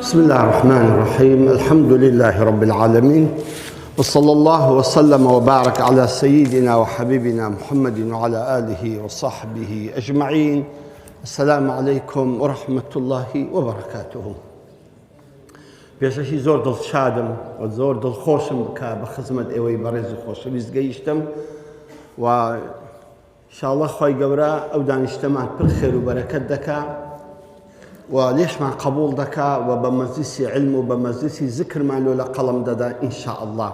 بسم الله الرحمن الرحيم الحمد لله رب العالمين وصلى الله وسلم وبارك على سيدنا وحبيبنا محمد وعلى آله وصحبه أجمعين السلام عليكم ورحمة الله وبركاته پێشەکی زۆر دڵشادم و زۆر دڵخۆشم کە بە خزمەت ئێوەی بەڕێز و خۆشەویست گەیشتم و شاڵە خی گەورە ئەو دانیشتەمان پر خێر و بەرەکەت دەکا و لێشمان قبول دەکا و بە مەجلیسی علم و بە مەجلیسی زکرمان لۆ لە قەڵم دەدا إن شاء الله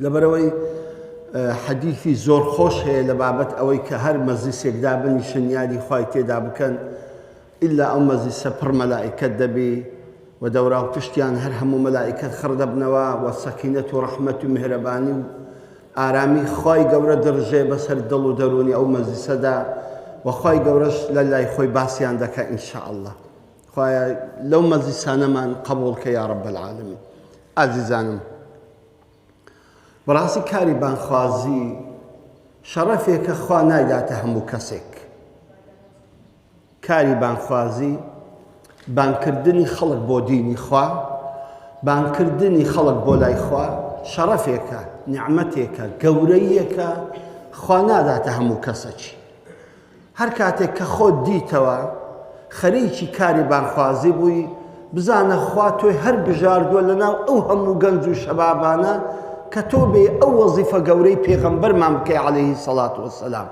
لەبەرئەوەی حەدیثی زۆر خۆش هەیە لە بابەت ئەوەی کە هەر مەجلیسێک دابنیشن یادی خوای تێدا بکەن ئیلا ئەو مەجلیسە پڕ مەلائیکەت دەبی و دەورا و پشتیان هەر هەموو مەلائیکەت خڕ دەبنەوە و سەکینەت و ڕەحمەت و میهرەبانی و ئارامی خوای گەورە دڕژێ بەسەر دڵ و دەروونی ئەو مەجلیسەدا و خوای گەورەش لە لای خۆی باسیان دەکا إن شاء الله. خوایە لەو مەجلیسانەمان قبوڵ کە یا رب العالمین. ئازیزانم بەڕاستی کاری بانگخوازی شەڕەفێکە خوا نایداتە هەموو کەسێک. کاری بانگخوازی بانگکردنی خەڵک بۆ دینی خوا، بانگکردنی خەڵک بۆ لای خوا شەڕەفێکە، نیعمەتێکە، گەورەییەکە خوا ناداتە هەموو کەسەکی. هەر کاتێک کە خۆت دیتەوە خەریکی کاری بانگخوازی بووی، بزانە خوا تۆی هەر بژاردووە لەناو ئەو هەموو گەنج و شەبابانە کە تۆ بێی ئەو وەزیفە گەورەی پێغەمبەرمان بکەی علیه الصلاة والسلام.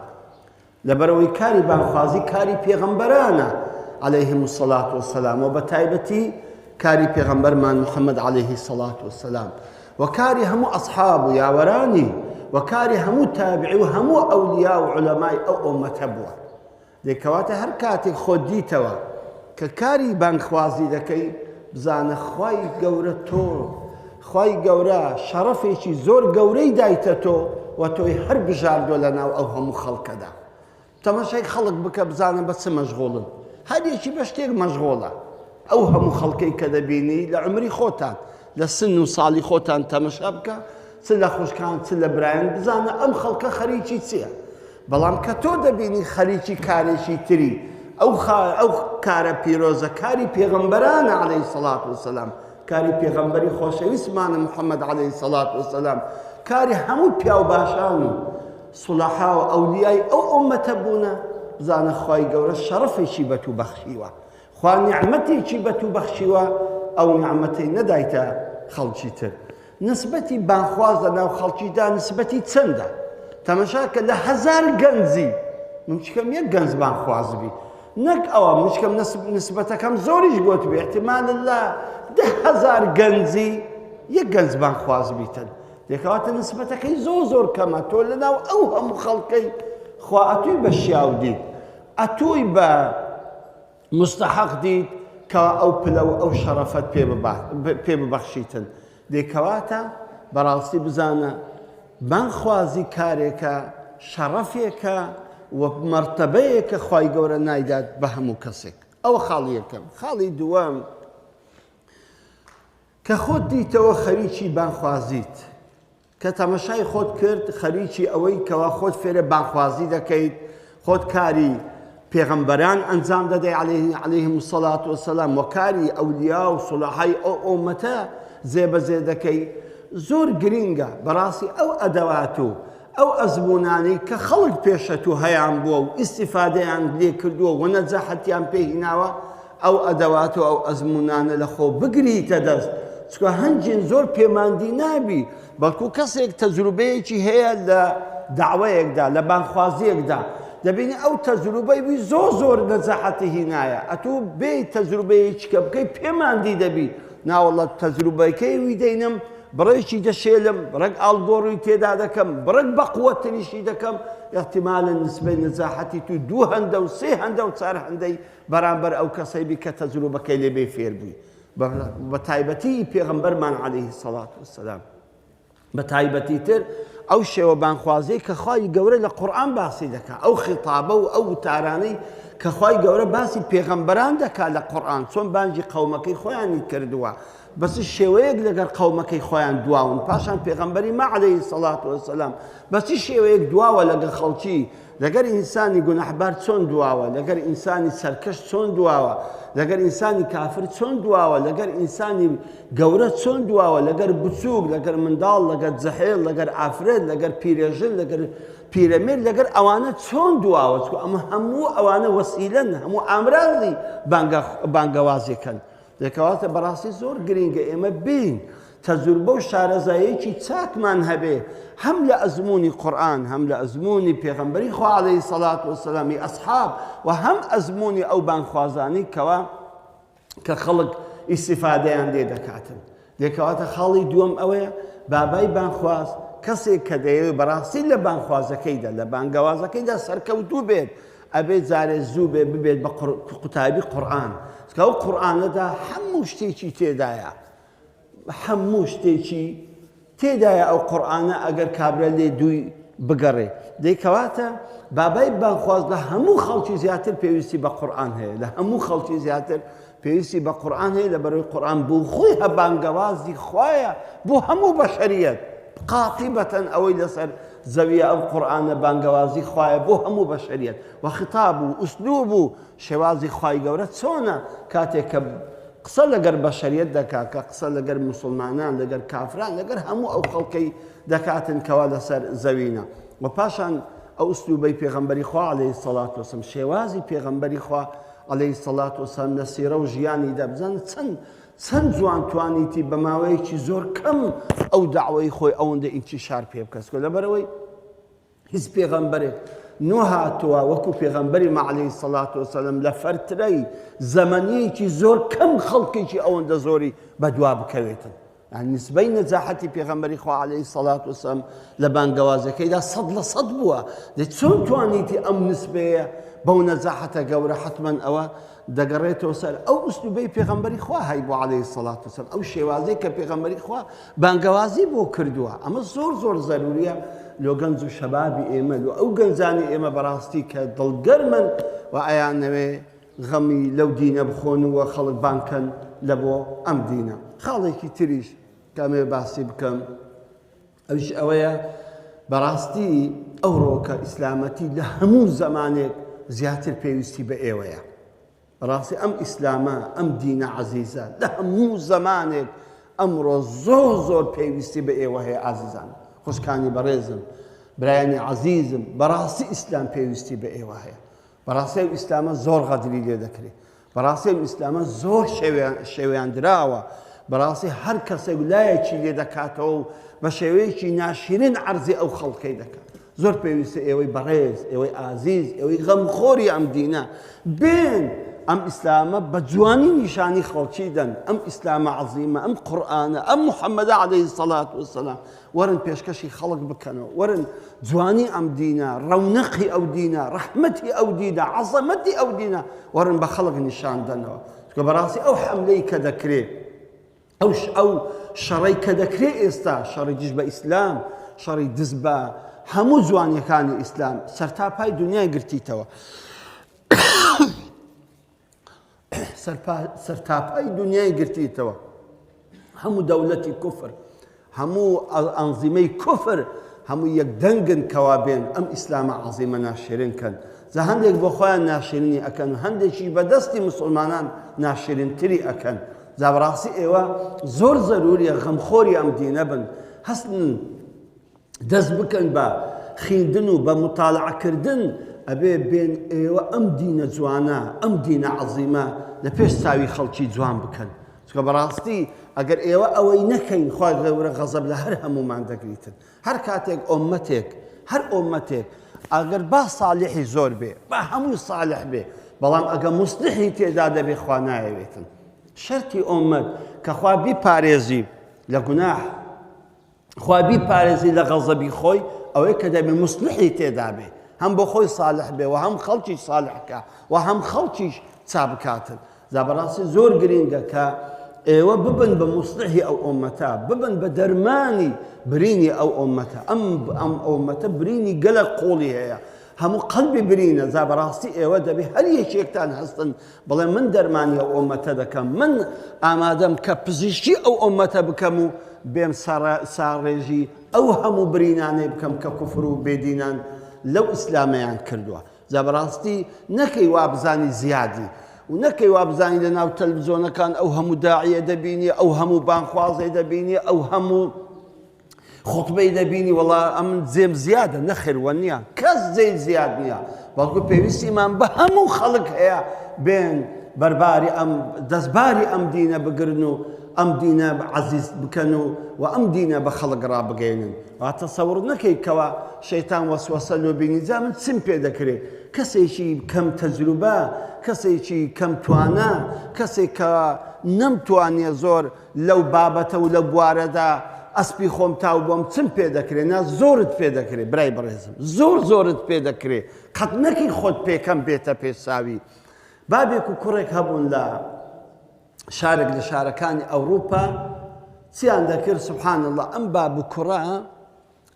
لەبەرئەوەی کاری بانگخوازی کاری پێغەمبەرانە علیهم الصلاة والسلام و بەتایبەتی کاری پێغەمبەرمان محمد علیه الصلاة والسلام و کاری هەموو ئەصحاب و یاوەرانی و کاری هەموو تابعی و هەموو ئەولیا و عولەمای ئەو ئۆمەتە بووە. دەی کەواتە هەر کاتێک خۆت دیتەوە کە کاری بانگخوازی دەکەی بزانە خوای گەورە تۆ خوای گەورە شەڕەفێکی زۆر گەورەی دایتە تۆ و تۆی هەر بژاردووە لە ناو ئەو هەموو خەڵکەدا. تەماشای خەڵک بکە بزانە بە چ مەشغوڵن. هەر یەکی بە شتێک مەشغوڵە. ئەو هەموو خەڵکەی کە دەبینی لە عومری خۆتان لە سن و ساڵی خۆتان تەمەشا بکە چ لە خوشکان چ لە برایان بزانە ئەم خەڵکە خەریکی چییە. بەڵام کە تۆ دەبینی خەریکی کارێکی تری ئەو ئەو کارە پیرۆزە کاری پێغەمبەرانە عەلەیهی سەڵات وسەلام کاری پێغەمبەری خۆشەویستمانە محەممەد عەلەیهی سەڵات وسەلام کاری هەموو پیاو باشان و سوڵەحا و ئەولیای ئەو ئوممەتە بوونە بزانە خوای گەورە شەڕەفێکی بە تو بەخشیوە خوا نیعمەتێکی بە تو بەخشیوە ئەو نیعمەتەی نەدایتە خەڵکی تر نسبەتی بانخواز لە ناو خەڵکیدا نسبەتی چەندە؟ تەمەشا کە لە هەزار گەنجی منچکەم یەک گەنج بانخواز بی نەک ئەوە منچکەم نسبەتەکەم زۆریش گوت بێ احتمال لە 10,000 گەنجی یەک گەنج بانخواز بیتن دێکەواتە نسبەتەکەی زۆر زۆر کەمە تۆ لە ناو ئەو هەموو خەڵکەی خوا ئەتوی بە شیاو دیت ئەتوی بە موستەحەق دیت کەوا ئەو پلە و ئەو شەڕەفەت پێ ببەخشیتن. دەی کەواتە بەڕاستی بزانە بانگخوازی کارێکە، شەڕەفێکە و مەرتەبەیەکە خوای گەورە نایدات بە هەموو کەسێک. ئەوە خاڵی یەکەم. خاڵی دووەم، کە خۆت دیتەوە خەریکی بانگخوازیت، کە تەمەشای خۆت کرد خەریکی ئەوەی کەوا خۆت فێرە بانگخوازی دەکەیت، خۆت کاری پێغەمبەران ئەنجام دەدەی علیهم الصلاة والسلام و کاری ئەولیا و سوڵەحای ئەو ئۆمەتە جێبەجێ دەکەی، زۆر گرینگە بەڕاستی ئەو ئەدەوات و ئەو ئەزموونانەی کە خەڵک پێشەتو هەیان بووە و ئیستیفادەیان لێ کردووە و نەجاحەتیان پێ هیناوە ئەو ئەدەوات و ئەو ئەزموونانە لە خۆ بگریتە دەست، چونکە هەنجین زۆر پێماندی نابی، بەڵکو کەسێک تەجروبەیەکی هەیە لە دەعوەیەکدا، لە بانگخوازییەکدا، دەبینی ئەو تەجروبەی وی زۆر زۆر نەجاحەتی هینایە، ئەتوو بێی تەجروبەیەکی کە بکەی پێماندی دەبی، ناوەڵڵا تەجروبەکەی وی دەینم، بڕێکی دەشێلم، بڕێک ئاڵگۆڕی تێدا دەکەم، بڕێک بەقوەتریشی دەکەم، ئیحتیمالە نسبەی نەجاحەتی تو دوو هەندە و سێ هەندە و چار هەندەی بەرامبەر ئەو کەسەی بی کە تەجروبەکەی لێ بێ فێر بووی بە تایبەتی پێغەمبەرمان عەلەیهی سەڵات وسەلام بە تایبەتی تر ئەو شێوە بانخوازیەی کە خوای گەورە لە قورئان باسی دەکا ئەو خیتابە و ئەو وتارانەی کە خوای گەورە باسی پێغەمبەران دەکا لە قورئان چۆن بانگی قەومەکەی خۆیانی کردووە بە چ شێوەیەک لەگەڵ قەومەکەی خۆیان دواون پاشان پێغەمبەری ما عەلەیهی سەڵات وسەلام بە چ شێوەیەک دواوە لەگەڵ خەڵکی لەگەر ئینسانی گوناحبار چۆن دواوە، لەگەر ئینسانی سەرکەش چۆن دواوە، لەگەر ئینسانی کافر چۆن دواوە، لەگەر ئینسانی گەورە چۆن دواوە، لەگەر بچووک، لەگەر منداڵ، لەگەر جحێڵ، لەگەر ئافرەت، لەگەر پیرێژن، لەگەر پیرەمێرد، لەگەر ئەوانە چۆن دواوە، چونکە ئەمە هەموو ئەوانە وەسیلەن، هەموو ئامرازی بانگەوازێکن. کەواتە بەڕاستی زۆر گرینگە ئێمە بین تەجوربە و شارەزاییەکی چاکمان هەبێ هەم لە ئەزموونی قورئان هەم لە ئەزموونی پێغەمبەری خوا عەلەیهی سەڵات وەسەلامی ئەسحاب و هەم ئەزموونی ئەو بانگخوازانەی کەوا کە خەڵک ئیسیفادەیان لێ دەکاتن. دێکەواتە خاڵی دووەم ئەوەیە بابای بانگخواز کەسێک کە دەیەوێت بەڕاستی لە بانگخوازەکەیدا لە بانگەوازەکەیدا سەرکەوتوو بێت ئەبێ جارێ زوو بێ ببێت بە قوتابی قورئان چونکە ئەو قورئانەدا هەموو شتێکی تێدایە هەموو شتێکی تێدایە ئەو قورئانە ئەگەر کابرا لێ دووی بگەڕێ دەی کەواتە بابای بانخواز لە هەموو خەڵکی زیاتر پێویستی بە قورئان هەیە لە هەموو خەڵکی زیاتر پێویستی بە قورئان هەیە لە بەرەوەی قورئان بۆ خۆی هە بانگەوازی خوایە بۆ هەموو بەشەریەت قاتیبەتەن ئەوەی لەسەر زەویە ئەم قورئانە بانگەوازی خوایە بۆ هەموو بەشەریەت و خیتاب و ئوسلوب و شێوازی خوای گەورە چۆنە کاتێک کە قسە لەگەر بەشەریەت دەکا کە قسە لەگەر موسڵمانان لەگەر کافران لەگەر هەموو ئەو خەڵکەی دەکاتن کەوا لەسەر زەوینە و پاشان ئەو ئوسلوبەی پێغەمبەری خوا عەلەیهی سەڵات وەسەلام شێوازی پێغەمبەری خوا عەلەیهی سەڵات وەسەلام لە سیرە و ژیانیدا بزانە چەند چەند جوان توانیتی بە ماوەیەکی زۆر کەم ئەو دەعوەی خۆی ئەوەندە ئینتیشار پێ بکە چونکە لەبەرئەوەی هیچ پێغەمبەرێک نەهاتووە وەکو پێغەمبەری ما عەلەیهی سەڵات وەسەلام لە فەرترەی زەمەنیەکی زۆر کەم خەڵکێکی ئەوەندە زۆری بەدوا بکەوێتن یانی نسبەی نەجاحەتی پێغەمبەری خوا عەلەیهی سەڵات وەسەلام لە بانگەوازەکەیدا 100% بووە. دەی چۆن توانیتی ئەم نسبەیە بەو نەجاحەتە گەورە حەتمەن ئەوە دەگەڕێتەوە سەر ئەو ئوسلوبەی پێغەمبەری خوا هەیبوو عەلەیهی سەڵات وەسەلام ئەو شێوازەی کە پێغەمبەری خوا بانگەوازی بۆ کردووە ئەمە زۆر زۆر زەروریە لۆ گەنج و شەبابی ئێمە لۆ ئەو گەنجانی ئێمە بەڕاستی کە دڵگەرمن و ئەیانەوێ غەمی لەو دینە بخۆن و خەڵک بانگ کەن لە بۆ ئەم دینە. خاڵێکی تریش کە ئەمەوێ باسی بکەم ئەویش ئەوەیە بەڕاستی ئەوڕۆکە ئیسلامەتی لە هەموو زەمانێک زیاتر پێویستی بە ئێوەیە. بەڕاستی ئەم ئیسلامە ئەم دینە عەزیزە لە هەموو زەمانێک ئەمڕۆ زۆر زۆر پێویستی بە ئێوە هەیە ئازیزان خوشکانی بەڕێزم برایانی عەزیزم بەڕاستی ئیسلام پێویستی بە ئێوە هەیە. بەڕاستی ئەو ئیسلامە زۆر غەدری لێ دەکرێ بەڕاستی ئەو ئیسلامە زۆر شێویاندراوە بەڕاستی هەر کەسێک لایەکی لێ دەکاتەوە و بە شێوەیەکی ناشرین عەرزی ئەو خەڵکەی دەکات زۆر پێویستە ئێوەی بەڕێز ئێوەی ئازیز ئێوەی غەمخۆری ئەم دینە بێن ئەم ئیسلامە بە جوانی نیشانی خەڵکی دەن ئەم ئیسلامە عەزیمە ئەم قورئانە ئەم محەممەدە عەلەیهی سەڵات وەسەلام وەرن پێشکەشی خەڵک بکەنەوە، وەرن جوانی ئەم دینە، ڕەونەقی ئەو دینە، ڕەحمەتی ئەو دینە، عەزەمەتی ئەو دینە وەرن بە خەڵک نیشان دەنەوە. چونکە بەڕاستی ئەو حەملەی کە دەکرێ، ئەو ئەو شەڕەی کە دەکرێ ئێستا، شەڕی دژ بە ئیسلام، شەڕی دز بە هەموو جوانیەکانی ئیسلام، سەرتاپای دنیای گرتیتەوە. سەرتاپای دنیای گرتیتەوە هەموو دەولەتی کوفر هەموو ئەنزیمەی کوفر هەموو یەک دەنگن کەوا بێن ئەم ئیسلامە عەزیمە ناشرین کەن جا هەندێک بۆ خۆیان ناشرینی ئەکەن و هەندێکی بە دەستی مسلمانان ناشرینتری ئەکەن جا بەڕاستی ئێوە زۆر زەروریە غەمخۆری ئەم دینە بن هەستن دەست بکەن بە خیندن و بە موتالعە کردن ئەبێ بێن ئێوە ئەم دینە جوانە ئەم دینە عەزیمە لە پێش چاوی خەڵکی جوان بکەن چونکە بەڕاستی ئەگەر ئێوە ئەوەی نەکەین خوای گەورە غەزەب لە هەر هەموومان دەگریتن هەر کاتێک ئۆمەتێک هەر ئۆمەتێک ئەگەر با صالحی زۆر بێ با هەموو صالح بێ بەڵام ئەگە موسلحی تێدا دەبێ خوا نایەوێتن شەرتی ئۆمەت کە خوا بیپارێزی لە گوناح خوا بیپارێزی لە غەزەبی خۆی ئەوەی کە دەبێ موسلحی تێدا بێ هەم بۆ خۆی ساڵح بێ و هەم خەڵکیش ساڵح کا و هەم خەڵکیش چا بکاتن جا بەڕاستی زۆر گرینگە کە ئێوە ببن بە موسلحی ئەو ئۆمەتە ببن بە دەرمانی برینی ئەو ئۆمەتە ئەم ئەم ئۆمەتە برینی گەلە قوڵی هەیە هەموو قەلبی برینە جا بەڕاستی ئێوە دەبێ هەر یەکێکتان هەستن بڵێ من دەرمانی ئەو ئۆمەتە دەکەم من ئامادەم کە پزیشکی ئەو ئۆمەتە بکەم و بێم ساڕێژی ئەو هەموو برینانەی بکەم کە کوفر و بێدینان لەو ئیسلامەیان کردووە. جا بەڕاستی نەکەی وابزانی زیادی و نەکەی وابزانی لە ناو تەلڤزیۆنەکان ئەو هەموو داعیە دەبینی، ئەو هەموو بانخوازەی دەبینی، ئەو هەموو خوتبەی دەبینی وەڵا ئەمن جێم زیادە، نەخێر وە نییە، کەس جێی زیاد نییە، بەڵکو پێویستیمان بە هەموو خەڵک هەیە بێن بەرباری ئەم دەستباری ئەم دینە بگرن و ئەم دینە عەزیز بکەن و و ئەم دینە بە خەڵک ڕابگەیەنن. وا تەسەوڕ نەکەی کەوا شەیتان وەسوەسە لۆ بینی جا من چیم پێ دەکرێ کەسێکی کەم تەجروبە کەسێکی کەم توانا کەسێک کە نەمتوانیە زۆر لەو بابەتە و لەو بوارەدا ئەسپی خۆم تاو بۆم چم پێ دەکرێ نا زۆرت پێ دەکرێ برای بەڕێزم زۆر زۆرت پێ دەکرێ قەت نەکەی خۆت پێکەم بێتە پێشچاوی بابێک و کوڕێک هەبوون لە شارێک لە شارەکانی ئەوروپا چیان دەکرد سبحان اللە ئەم باب و کوڕە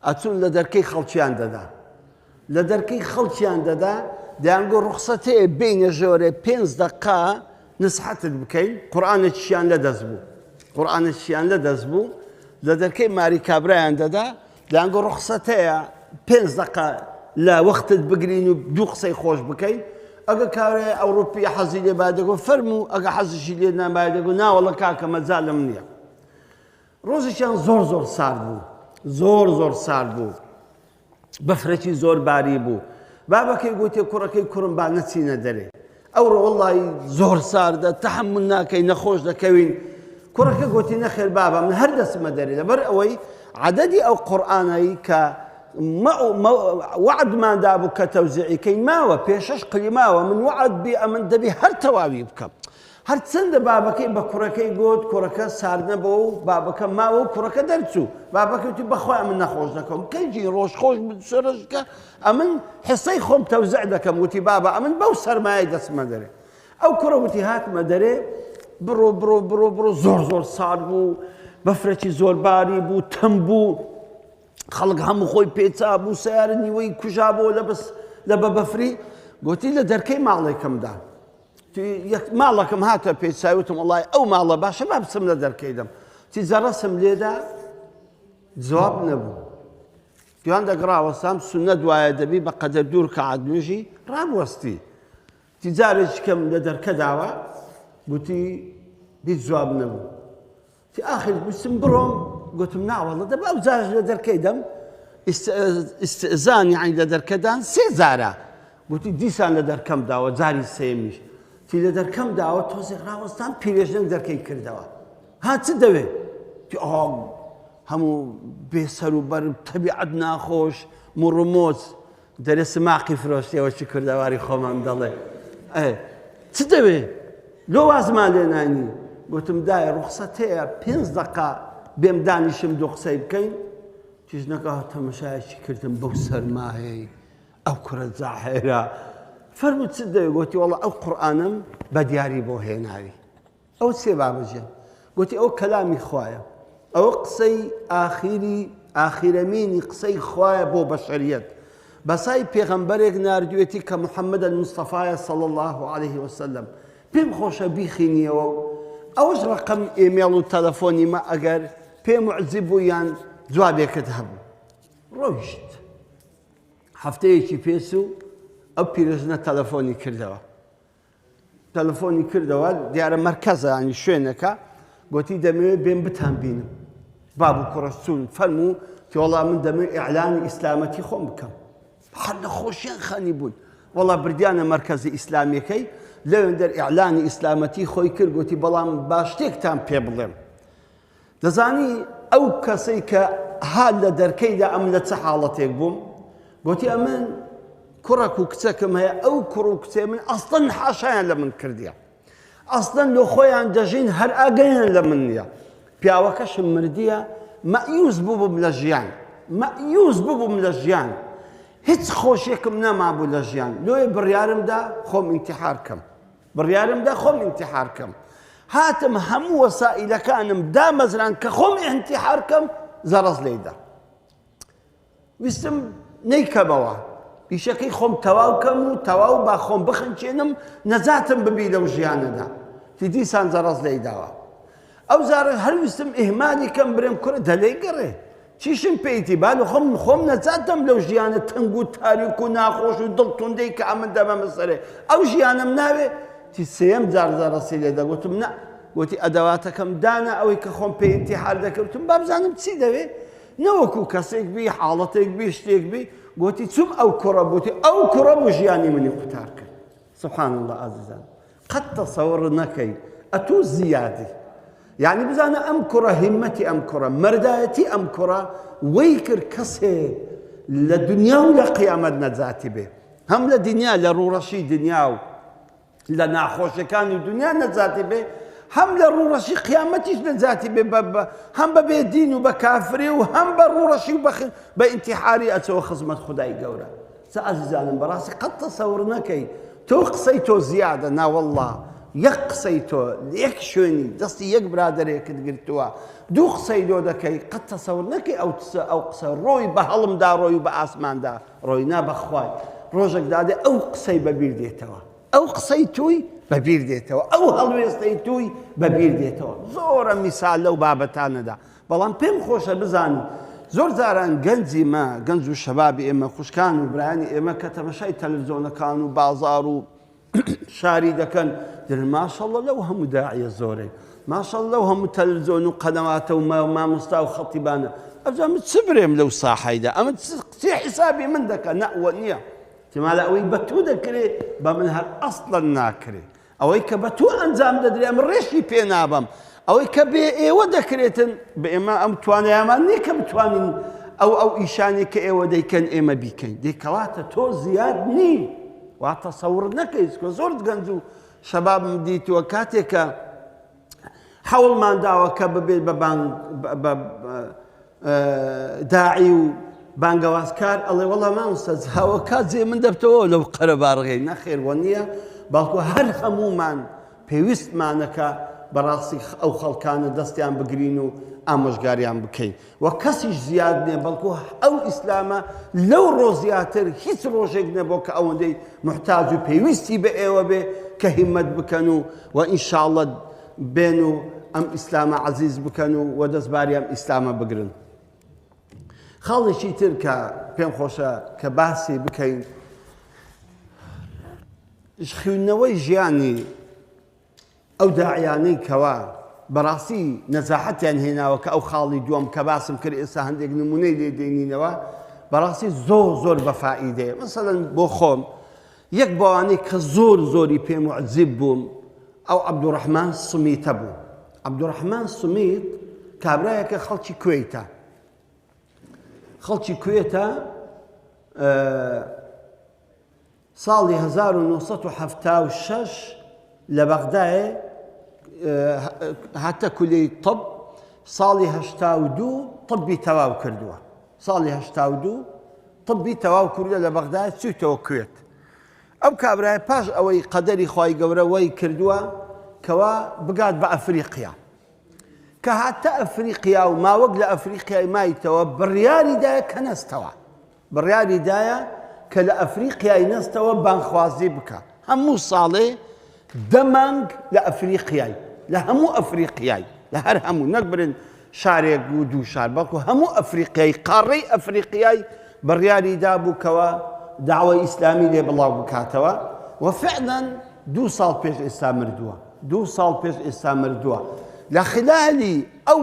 ئەچون لە دەرکەی خەڵکیان دەدا لە دەرکەی خەڵکیان دەدا دەیانگۆ ڕوخسەتەیە بینە ژۆرێ پێنج دقا نسحەتت بکەین قورآانێکیان لە دەست بوو قورآانێکیان لە دەست بوو لە دەرکەی ماری کابرایان دەدا دەیانگۆ ڕوخسەتەیە پێنج دەقە لە وەختت بگرین و دوو قسەی خۆش بکەین ئەگە کارێ ئەوروپی حەزی لێ با دەگۆ فەرموو ئەگە حەزیشی لێ نابای دەگۆ ناوەڵە کاکە مەجالم نییە ڕۆژێکیان زۆر زۆر سارد بوو زۆر زۆر سارد بوو بەفرەکی زۆر باری بوو بابەکەی گوتێ کوڕەکەی کوڕم با نەچینە دەرێ ئەوڕۆ وەڵڵاهی زۆر ساردە تەحەمول ناکەی نەخۆش دەکەوین کوڕەکە گوتی نەخێر بابە من هەر دەچمە دەرێ لەبەر ئەوەی عەدەدی ئەو قورئانەی کە وەعدمان دابوو کە تەوزیعی کەین ماوە پێشەش قلی ماوە من وەعد بی ئەمن دەبی هەر تەواوی بکەم هەرچەندە بابەکەی بە کوڕەکەی گوت کوڕەکە سارد نەبەوە و بابەکە ماوە و کوڕەکە دەرچوو بابەکە وتی بەخوای من نەخۆش دەکەم کەیجی ڕۆژ خۆش سەرشکە ئەمن حسەی خۆم تەوزع دەکەم وتی بابە ئەمن بەو سەرمایە دەچمە دەرێ ئەو کوڕە وتی هاتمە دەرێ بڕۆ بڕۆ بڕۆ بڕۆ زۆر زۆر سارد بوو بەفرەکی زۆر باری بوو تەم بوو خەڵک هەموو خۆی پێچا بوو سیارە نیوەی کوژا بۆ لە بەس لە بە بەفری گوتی لە دەرکەی ماڵێکمدا یەک ماڵەکەم هاتە پێچای وتم وڵای ئەو ماڵە باشە با بچم لە دەرکەی دەم چی جەڕەسم لێدا جواب نەبوو دوان دەگڕاوەستام سوننەت وایە دەبی بە قەدەر دوو رکعات نوێژی ڕابوەستی تی جارێکی کەم لە دەرکە داوە گوتی هیچ جواب نەبوو تی ئاخر گوتم بڕۆم گوتم ناوەڵە دەبا ئەو جارش لە دەرکەی دەم ئیستئزان یعنی لە دەرکەدان سێ جارە گوتی دیسان لە دەرکەم داوە جاری سێمیش تی لە دەرکەم داوە تۆزێک ڕاوەستان پیرێژنەک دەرکەی کردەوە ها چ دەوێ تی ئەها هەموو بێ سەر و بەر تەبیعەت ناخۆش مڕمۆچ دەرێ سماقی فرۆشتیەوە چی کوردەواری خۆمان دەڵێ ئێ چ دەوێ لۆ وازمان لێ نانی گوتم دایە ڕوخسەت هەیە پێنج دەقا بێم دانیشم دوو قسەی بکەین تیژنەکە تەمەشایەکی کردم بەو سەرمایەی ئەو کوڕە جاحێرە فەرموو چ دەوێ گوتی وەڵا ئەو قورئانم بە دیاری بۆ هێناوی ئەوە چیە بابە گیان؟ گوتی ئەوە کەلامی خوایە، ئەوە قسەی ئاخیری ئاخیرەمینی قسەی خوایە بۆ بەشەریەت. بەسای پێغەمبەرێک ناردوێتی کە محمد المصطفی صلی الله علیه وسلم. پێم خۆشە بیخینیەوە و ئەوەش ڕەقەم ئێمێڵ و تەلەفۆنی مە ئەگەر پێ معجب بوو یان جوابێکت هەبوو. ڕۆیشت. هەفتەیەکی پێچوو ئەو پیرەژنە تەلەفۆنی کردەوە. تەلەفۆنی کردەوە دیارە مەرکەزە ینی شوێنەکە گوتی دەمەوێت بێم بتان بینم باب و کوڕە چوون فەرموو تۆڵا من دەمەوێت ئیعلانی ئیسلامەتی خۆم بکەم هەر لە خۆشیان خەنی بوون وەڵا بردیانە مەرکەزی ئیسلامیەکەی لەوێندەر ئیعلانی ئیسلامەتی خۆی کرد گوتی بەڵام با شتێکتان پێ بڵێم دەزانی ئەو کەسەی کە هات لە دەرکەیدا ئەمن لە چ حاڵەتێک بووم؟ گوتی ئەمن کوڕەک و کچەکم هەیە ئەو کوڕ و کچێ من ئەسڵەن حاشایان لە من کردیە ئەسڵەن لۆ خۆیان دەژین هەر ئاگەیان لە من نییە پیاوەکەشم مردیە مەئیوس بووم لە ژیان مەئیوس بووم لە ژیان هیچ خۆشیێکم نەمابوو لە ژیان لۆیە بڕیارمدا خۆم ئینتحار کەم بڕیارم دا خۆم ئینتیحار کەم هاتم هەموو وەسائیلەکانم دامەزران کە خۆم ئینتیحار کەم زەڕەز لێیدا ویستم نەیکەمەوە ئیشەکەی خۆم تەواو کەم و تەواو با خۆم بخنچێنم نەجاتم ببی لەو ژیانەدا تی دیسان زەڕەز لێیداوە ئەو جارە هەر ویستم ئیهمالی کەم برێم کوڕە دەلێی گەڕێ. چیشم پێیتی با لە خۆم خۆم نەجات دەم لەو ژیانە تەنگ و تاریک و ناخۆش و دڵ توندەی کە ئەمن دەبەمە سەرێ ئەو ژیانم ناوێ تی سێیەم جار زەڕەسی لێ دەگوتم نا گوتی ئەدەواتەکەم دانا ئەوەی کە خۆم پێ ئینتیحار دەکردم با بزانم چی دەوێ نەوەکو کەسێک بی حاڵەتێک بی شتێک بی گوتی چوم ئەو کوڕە بوتی ئەو کوڕە بوو ژیانی منی قوتار کرد سبحان الله ئازیزان قەت تەسەوڕ نەکەی ئەتوو زیادی یعنی بزانە ئەم کوڕە هیمەتی ئەم کوڕە مەردایەتی ئەم کوڕە وەی کرد کەسێ لە دنیا و لە قیامەت نەجاتی بێ هەم لە دنیا لە ڕووڕەشی دنیا و لە ناخۆشەکانی دنیا نەجاتی بێ هەم لە ڕووڕەشی قیامەتیش نەجاتی بێ هەم بە بێ دین و بە کافری و هەم بە ڕووڕەشی و بە ئینتیحاری ئەچەوە خزمەت خدای گەورە جا ئازیزانم بەڕاستی قەت تەسەور نەکەی تۆ قسەی تۆ زیادە ناوەڵڵا یەک قسەی تۆ یەک شوێنی دەستی یەک برادەرێکت گرتووە دوو قسەی لۆ دەکەی قەت تەسەور نەکەی ئەو قسە ئەو قسە ڕۆی بە هەڵمدا ڕۆی و بە ئاسماندا ڕۆی نا بەخوای ڕۆژێک دادێ ئەو قسەی بەبیر دێتەوە ئەو قسەی توی بەبیر دێتەوە ئەو هەڵوێستەی توی بەبیر دێتەوە زۆرە میسال لەو بابەتانەدا بەڵام پێم خۆشە بزانی زۆر جاران گەنجی مە گەنج و شەبابی ئێمە خوشکان و برایانی ئێمە کە تەمەشای تەلەڤزیۆنەکان و بازار و شاری دەکەن دەڵێن ماشەڵڵە لەو هەموو داعیە زۆرەی ماشەڵڵە لەو هەموو تەلەڤزیۆن و قەنەواتە و مامۆستا و خەتیبانە ئەوجا من چ برێم لەو ساحەیدا ئەمە چ حیسابی من دەکە نە وە نییە تمالە ئەوەی بە تۆ دەکرێ بە من هەر ئەسڵەن ناکرێ ئەوەی کە بە تۆ ئەنجام دەدرێ ئەمن ڕێشی پێ نابەم، ئەوەی کە بێ ئێوە دەکرێتن بە ئێمە ئەم توانایەمان نییە کە بتوانین ئەو ئەو ئیشانەی کە ئێوە دەیکەن ئێمە بیکەین. دەی کەواتە تۆ زیاد نی وا تەسەور نەکەی چکە زۆر گەنج و شەبابم دیتووە کاتێک کە حەوڵمان داوە کە ببێت بە بانگ بە داعی و بانگەوازکار ئەڵێ وەڵا مامۆستا جاوە کات جێ من دەبتەوە لەو قەرەباڵغەی نەخێر وە نییە بەڵکو هەر هەمومان پێویستمانەکە بەڕاستی ئەو خەڵکانە دەستیان بگرین و ئامۆژگاریان بکەین و کەسیش زیاد نییە بەڵکو ئەو ئیسلامە لەو ڕۆ زیاتر هیچ ڕۆژێک نەبوو کە ئەوەندەی محتاج و پێویستی بە ئێوە بێ کە هیمەت بکەن و و ئینشاءاللە بێن و ئەم ئیسلامە عەزیز بکەن و وە دەست باری ئەم ئیسلامە بگرن. خاڵێکی تر کە پێم خۆشە کە باسی بکەین خوێندنەوەی ژیانی ئەو داعیانەی کەوا بەڕاستی نەزاحەتیان هێناوە کە ئەو خاڵی دووەم کە باسم کرد ئێستا هەندێک نمونەی لێ دێنینەوە بەڕاستی زۆر زۆر بەفائیدەیە مەسەلەن بۆ خۆم یەک بەوانەی کە زۆر زۆری پێ موعجیب بووم ئەو عەبدوڕەحمان سمیتە بوو. عەبدوڕەحمان سمیت کابرایەکە خەڵکی کوێیتە. خەڵکی کوێتە ساڵی 1976 لە بەغدایێ هاتە کولیەی طب ساڵی 82 طبی تەواو کردووە ساڵی 82 طبی تەواو کردووە لە بەغدایێ چوویتەوە کوێت ئەو کابرایە پاش ئەوەی قەدەری خوای گەورە وای کردووە کەوا بگات بە ئەفریقیا کە هاتە ئەفریقیا و ماوەک لە ئەفریقیای مایتەوە بڕیاری دایە کە نەستەوە بڕیاری دایە کە لە ئەفریقیای نەستەوە بانخوازی بکە هەموو ساڵێ دە مانگ لە ئەفریقیای لە هەموو ئەفریقیای لە هەر هەموو نەک برن شارێک و دوو شار بەڵکو هەموو ئەفریقیای قاڕەی ئەفریقیای بڕیاری دابوو کەوا داوای ئیسلامی لێ بڵاو بکاتەوە و فعلا دوو ساڵ پێش ئێستا مردووە دوو ساڵ پێش ئێستا مردووە لە خلالی ئەو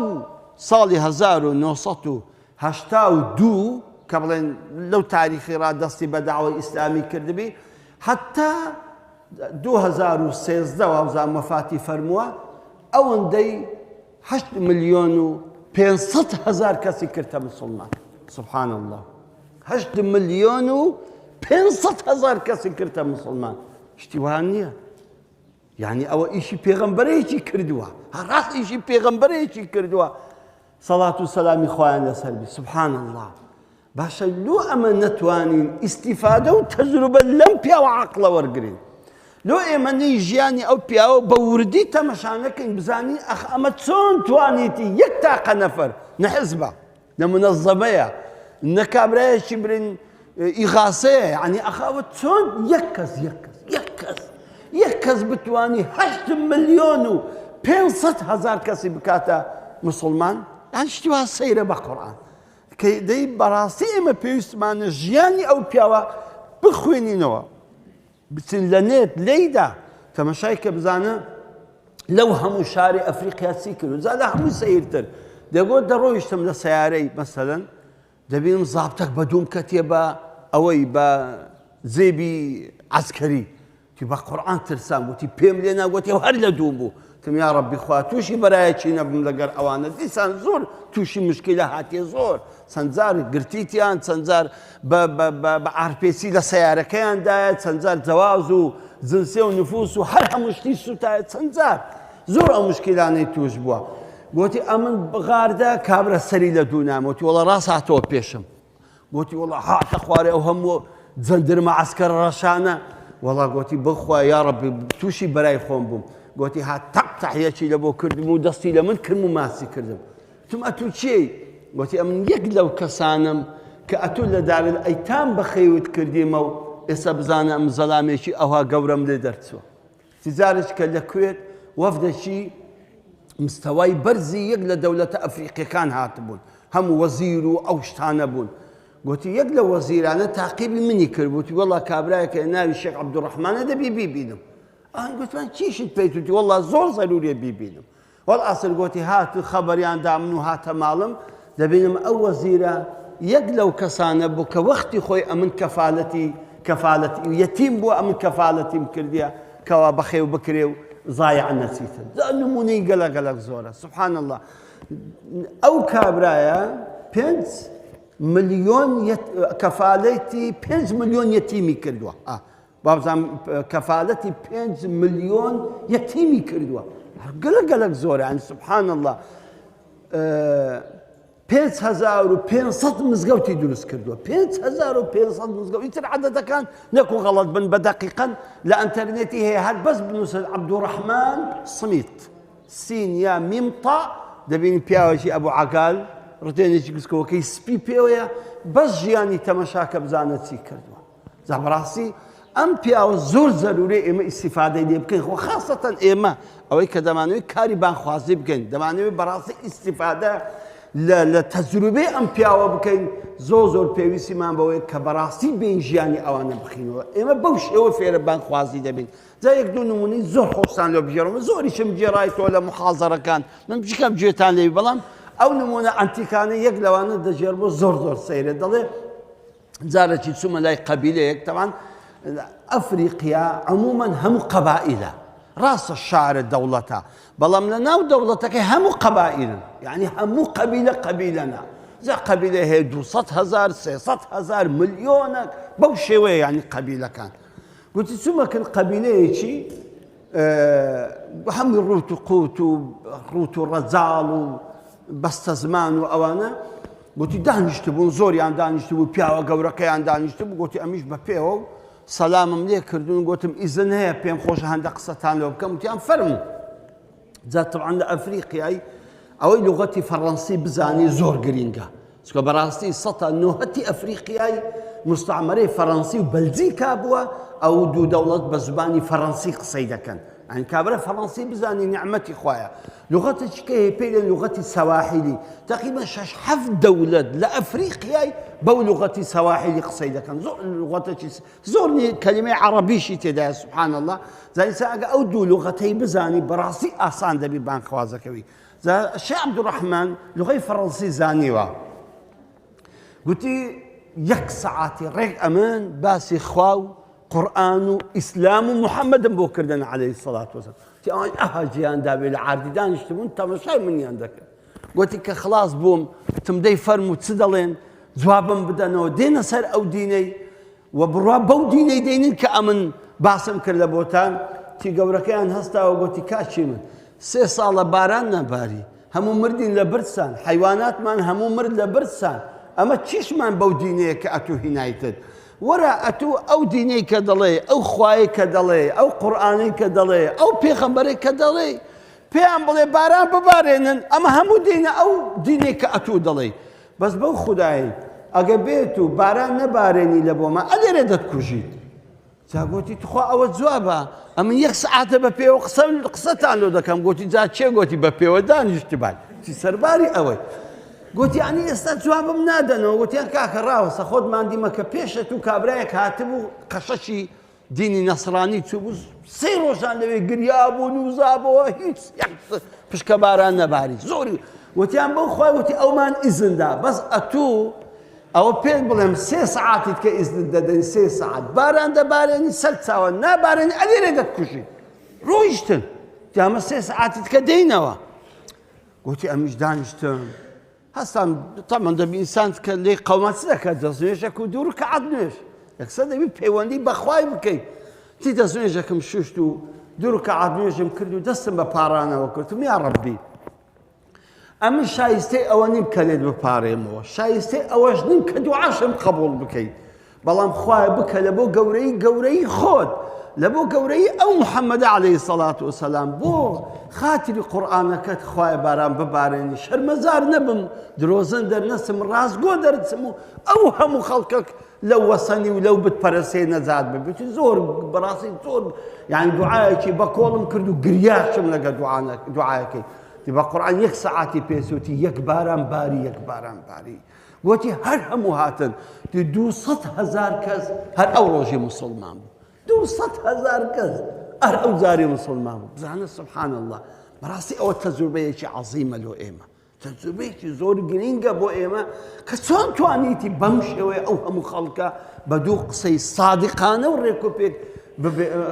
ساڵی 1982 کە بڵێن لەو تاریخی ڕا دەستی بە داوای ئیسلامی کردبی حتا 2013 وابزانم وەفاتی فەرمووە ئەوەندەی هەشت ملیۆن و پێنج هەزار کەسی کردە مسوڵمان سبحان اللە هەشت ملیۆن و پێنج هەزار کەسی کردە مسوڵمان شتی وان نییە یعنی ئەوە ئیشی پێغەمبەرێکی کردووە ڕاست ئیشی پێغەمبەرێکی کردووە سەڵات و سەلامی خوایان لەسەر بی سبحان اللە باشە لۆ ئەمە نەتوانین ئیستیفادە و تەجروبە لەم پیاوە عەقڵە وەرگرین؟ لۆ ئێمە نەی ژیانی ئەو پیاوە بە وردی تەمەشا نەکەین بزانین ئەخ ئەمە چۆن توانیتی یەک تاقە نەفەر نە حزبە نە منەزەمەیە نە کابرایەکی برین ئیغاسەیە یعنی ئەخ ئەوە چۆن یەک کەس یەک کەس یەک کەس یەک کەس بتوانی هەشت ملیۆن و 500 هەزار کەسی بکاتە مسلمان یان شتی وا سەیرە بە قورئان. کە دەی بەڕاستی ئێمە پێویستمانە ژیانی ئەو پیاوە بخوێنینەوە بچن لە نێت لێیدا تەمەشای کە بزانە لەو هەموو شاری ئەفریقیا چی کرد جا لە هەموو سەیرتر دەگۆت دەڕۆیشتم لە سیارەی مەسەلەن دەبینم زابتەک بە دووم کەتێ بە ئەوەی بە زێبی عسکەری تی بە قورعان ترسام گوتی پێم لێ نا گوتی هەر لە دووم بوو تم یا ڕەبی خوا تووشی بەرایەکی نەبم لەگەر ئەوانە دیسان زۆر تووشی مشکلە هاتیە زۆر چەند جار گرتیتیان چەند جار بە ئارپێسی لە سیارەکەیان دایە چەند جار جەواز و جنسێ و نفوس و هەر هەموو شتی سوتایە چەند جار زۆر ئەو مشکلانەی توش بووە گوتی ئەمن بغاردە کابرا سەری لە دوو نامەوتی وەڵا ڕاست هاتەوە پێشم گوتی وەڵا هاتە خوارێ ئەو هەموو جەندرمە عەسکەرە ڕەشانە وەڵا گوتی بخوا یا ڕەبی تووشی بەرای خۆم بووم گوتی هات تەق تەحیەکی لە بۆ کردم و دەستی لە من کردم و ماسی کردم تم ئەتوو کێی گوتی ئەمن یەک لەو کەسانم کە ئەتوو لە دارل ئەیتام بەخێوت کردیمە و ئێستا بزانە ئەم زەلامێکی ئەوها گەورەم لێ دەرچووە تجارێک کە لە کوێت وەفدێکی مستەوای بەرزی یەک لە دەولەتە ئەفریقیەکان هاتبوون هەموو وەزیر و ئەو شتانە بوون گوتی یەک لە وەزیرانە تاقیبی منی کرد وتی وەڵا کابرایەکە ناوی شێخ عەبدوڕەحمانە دەبی بیبینم ئەوان گوتمان چیشت پێیت وتی وەڵا زۆر زەروریە بیبینم وەلعەسر گۆتی هات و خەبەریان دا من و هاتە ماڵم، دەبینم ئەو وەزیرە یەک لەو کەسانە بوو کە وەختی خۆی ئەمن کەفالەتی کەفالەتی یەتیم بووە ئەمن کەفالەتیم کردیە کەوا بەخێو بکرێ و زایع نەچیتن. جا نموونەی گەلە گەلەک زۆرە سبحان اللە ئەو کابرایە پێنج ملیۆن کەفالەتی پێنج ملیۆن یەتیمی کردووە. وابزانم کەفالەتی پێنج ملیۆن یەتیمی کردووە گەلە گەلک زۆرە یعنی سبحان الله 5500 مزگەوتی دروست کردووە 5500 مزگەوت ئیتر عەدەدەکان نەکو غەڵەت بن بە دەقیقەن لە ئەنتەرنێتی هەیە هەر بەس بنووسن عەبدوڕەحمان سمیت سین یا میم تا دەبینی پیاوێکی ئەبوو عەگال ڕتێنێکی گسکەوەکەی سپی پێوەیە بەس ژیانی تەمەشاکە بزانە چی کردووە جا بەڕاستی ئەم پیاوە زۆر زەرورەی ئێمە ئیسیفادەی لێ بکەین خۆ خاصەتەن ئێمە ئەوەی کە دەمانەوەی کاری بانخوازی بکەین دەمانەوەی بەڕاستی ئیسیفادە لە تەجروبەی ئەم پیاوە بکەین زۆر زۆر پێویستیمان بەوەی کە بەڕاستی بین ژیانی ئەوانە بخینەوە ئێمە بەو شێوە فێرە بانخوازی دەبین جا یەک دوو نمونەی زۆر خۆشتان لۆ بگێڕمە زۆریشم گێڕایتەوە لە محازەرەکان من بچکەم گوێتان لێ بەڵام ئەو نمونە ئەنتیکانە یەک لەوانە دەگێڕمەوە زۆر زۆر سەیرە دەڵێ جارێکی چوومە لای قەبیلەیەک تەوان ئەفریقیا عموما هەموو قەبائیلە ڕاستە شارە دەوڵەتە بەڵام لە ناو دەوڵەتەکەی هەموو قەبائیلن یعنی هەموو قەبیلە قەبیلەنە جا قەبیلە هەیە 200 هزار 300 هزار ملیۆنە بەو شێوەیە یعنی قەبیلەکان گوتی چوومە کن قەبیلەیەکی هەموو ڕوت و قوت و ڕوت و ڕەجاڵ و بەستەزمان و ئەوانە گوتی دانیشتبوون زۆریان دانیشتبوو پیاوە گەورەکەیان دانیشتبوو گوتی ئەمیش بە پێوە و سەلامم لێ کردوون گوتم ئیزن هەیە پێم خۆشە هەندە قسەتان لۆ بکەم وتیان فەرموو جا طبعا لە ئەفریقیای ئەوەی لغەتی فەڕەنسی بزانی زۆر گرینگە چونکە بەڕاستی سەتا نۆهەتی ئەفریقیای مستعمرەی فەڕەنسی و بەلجیکا بووە ئەو دوو دەوڵەت بە زبانی فەڕەنسی قسەی دەکەن ئەن کابرا فەڕەنسی بزانی نیعمەتی خوایە لغەتێکی کە هەیە پێی دەڵێن لغەتی سەواحیلی تقریبا شەش حەفت دەولەت لە ئەفریقیای بەو لغەتی سەواحیلی قسەی دەکەن زۆر لغەتێکی زۆر کەلیمەی عەڕەبیشی تێدایە سبحان الله زانیسا ئەگە ئەو دوو لغەتەی بزانی بەڕاستی ئاسان دەبی بانگخوازەکەوی جا شێخ عەبدوڕەحمان لغەی فەڕەنسی زانیوە گوتی یەک سەعاتی ڕێک ئەمن باسی خوا و قورئان و ئیسلام و محەممەدم بۆ کردن عەلەیهی سەڵات وەسەلام تی ئەوان ئەها جیان دابێ لە عاردی دانیشتبوون تەمەشای منیان دەکرد گوتی کە خلاص بووم تم دەی فەرموو چ دەڵێن جوابم بدەنەوە دێنە سەر ئەو دینەی و بڕوا بەو دینەی دەینن کە ئەمن باسم کرد لە بۆتان تی گەورەکەیان هەستاوە گوتی کاکی من سێ ساڵە باران نەباری هەموو مردین لە برسان حەیواناتمان هەموو مرد لە برسان ئەمە چیشمان بەو دینەیە کە ئەتوو هینایتت وەرە ئەتوو ئەو دینەی کە دەڵێ ئەو خوایەی کە دەڵێ ئەو قورئانەی کە دەڵێ ئەو پێغەمبەرەی کە دەڵێ پێیان بڵێ باران ببارێنن ئەمە هەموو دینە ئەو دینەی کە ئەتوو دەڵێ بەس بەو خودایەی ئەگە بێت و باران نەبارێنی لە بۆما ئەلێرە دەتکوژیت جا گۆتی تخوا ئەوە جوابە ئەمن یەک سعاتە بە پێوە قسە قسەتان لۆ دەکەم گۆتی جا چێ گۆتی بە پێوە دانیشتبای چی سەرباری ئەوەی. گوتی یانی ئێستا جوابم نادەنەوە گوتیان کاکە ڕاوەسە خۆت ماندی مەکە پێشە تو کابرایەک هاتبوو قەشەشی دینی نەسرانی چوو سێ ڕۆژان لەوێ گریا بوو نوزابەوە هیچ پشکە باران نەباری زۆری وتیان بەو خوای وتی ئەومان ئیزندا بەس ئەتوو ئەوە پێت بڵێم سێ سەعاتیت کە ئیزنت دەدەین سێ سەعات باران دەبارێنی سەر چاوە نابارێنی ئەلێرێ دەتکوژی ڕۆیشتن جامە سێ سەعاتیت کە دێینەوە گوتی ئەمیش دانیشتم هەستان تەمەن دەبی ئینسان کە لێی قەوما چ دەکات دەستنوێژێک و دوو ڕکعات نوێژ یەکسەر دەبی پەیوەندی بەخوای بکەیت چی دەستنوێژەکەم شوشت و دوو ڕکعات نوێژم کرد و دەستم بە پاڕانەوە کردم یا ڕەبی ئەمن شایستەی ئەوە نیم کە لێت بپارێمەوە شایستەی ئەوەش نیم کە دوعاشم قبوڵ بکەیت بەڵام خوایە بکە لە بۆ گەورەی گەورەی خۆت لە بۆ گەورەی ئەو محەممەدە عەلەیهی سەڵات وسەلام بۆ خاتری قورئانەکەت خوایە باران ببارێنی شەرمەزار نەبم درۆزن دەرنەچم ڕاستگۆ دەرچم و ئەو هەموو خەڵکەک لەو وەسەنی و لەو بتپەرستێ نەجات ببێت زۆر بەڕاستی زۆر یعنی دوعایەکی بە کۆڵم کرد و گریاشم لەگە دوعاەکەی بە قورئان یەک سەعاتی پێسوتی یەک باران باری یەک باران باری گوتی هەر هەموو هاتن 200 هزار کەس هەر ئەو ڕۆژی مسلمان بوو 200 هزار کەس هەر ئەو جاری مسلمان بوو بزانە سبحان الله بەڕاستی ئەوە تەجروبەیەکی عەزیمە لۆ ئێمە تەجروبەیەکی زۆر گرنگە بۆ ئێمە کە چۆن توانیتی بەم شێوەیە ئەو هەموو خەڵکە بە دوو قسەی سادقانە و ڕێکوپێک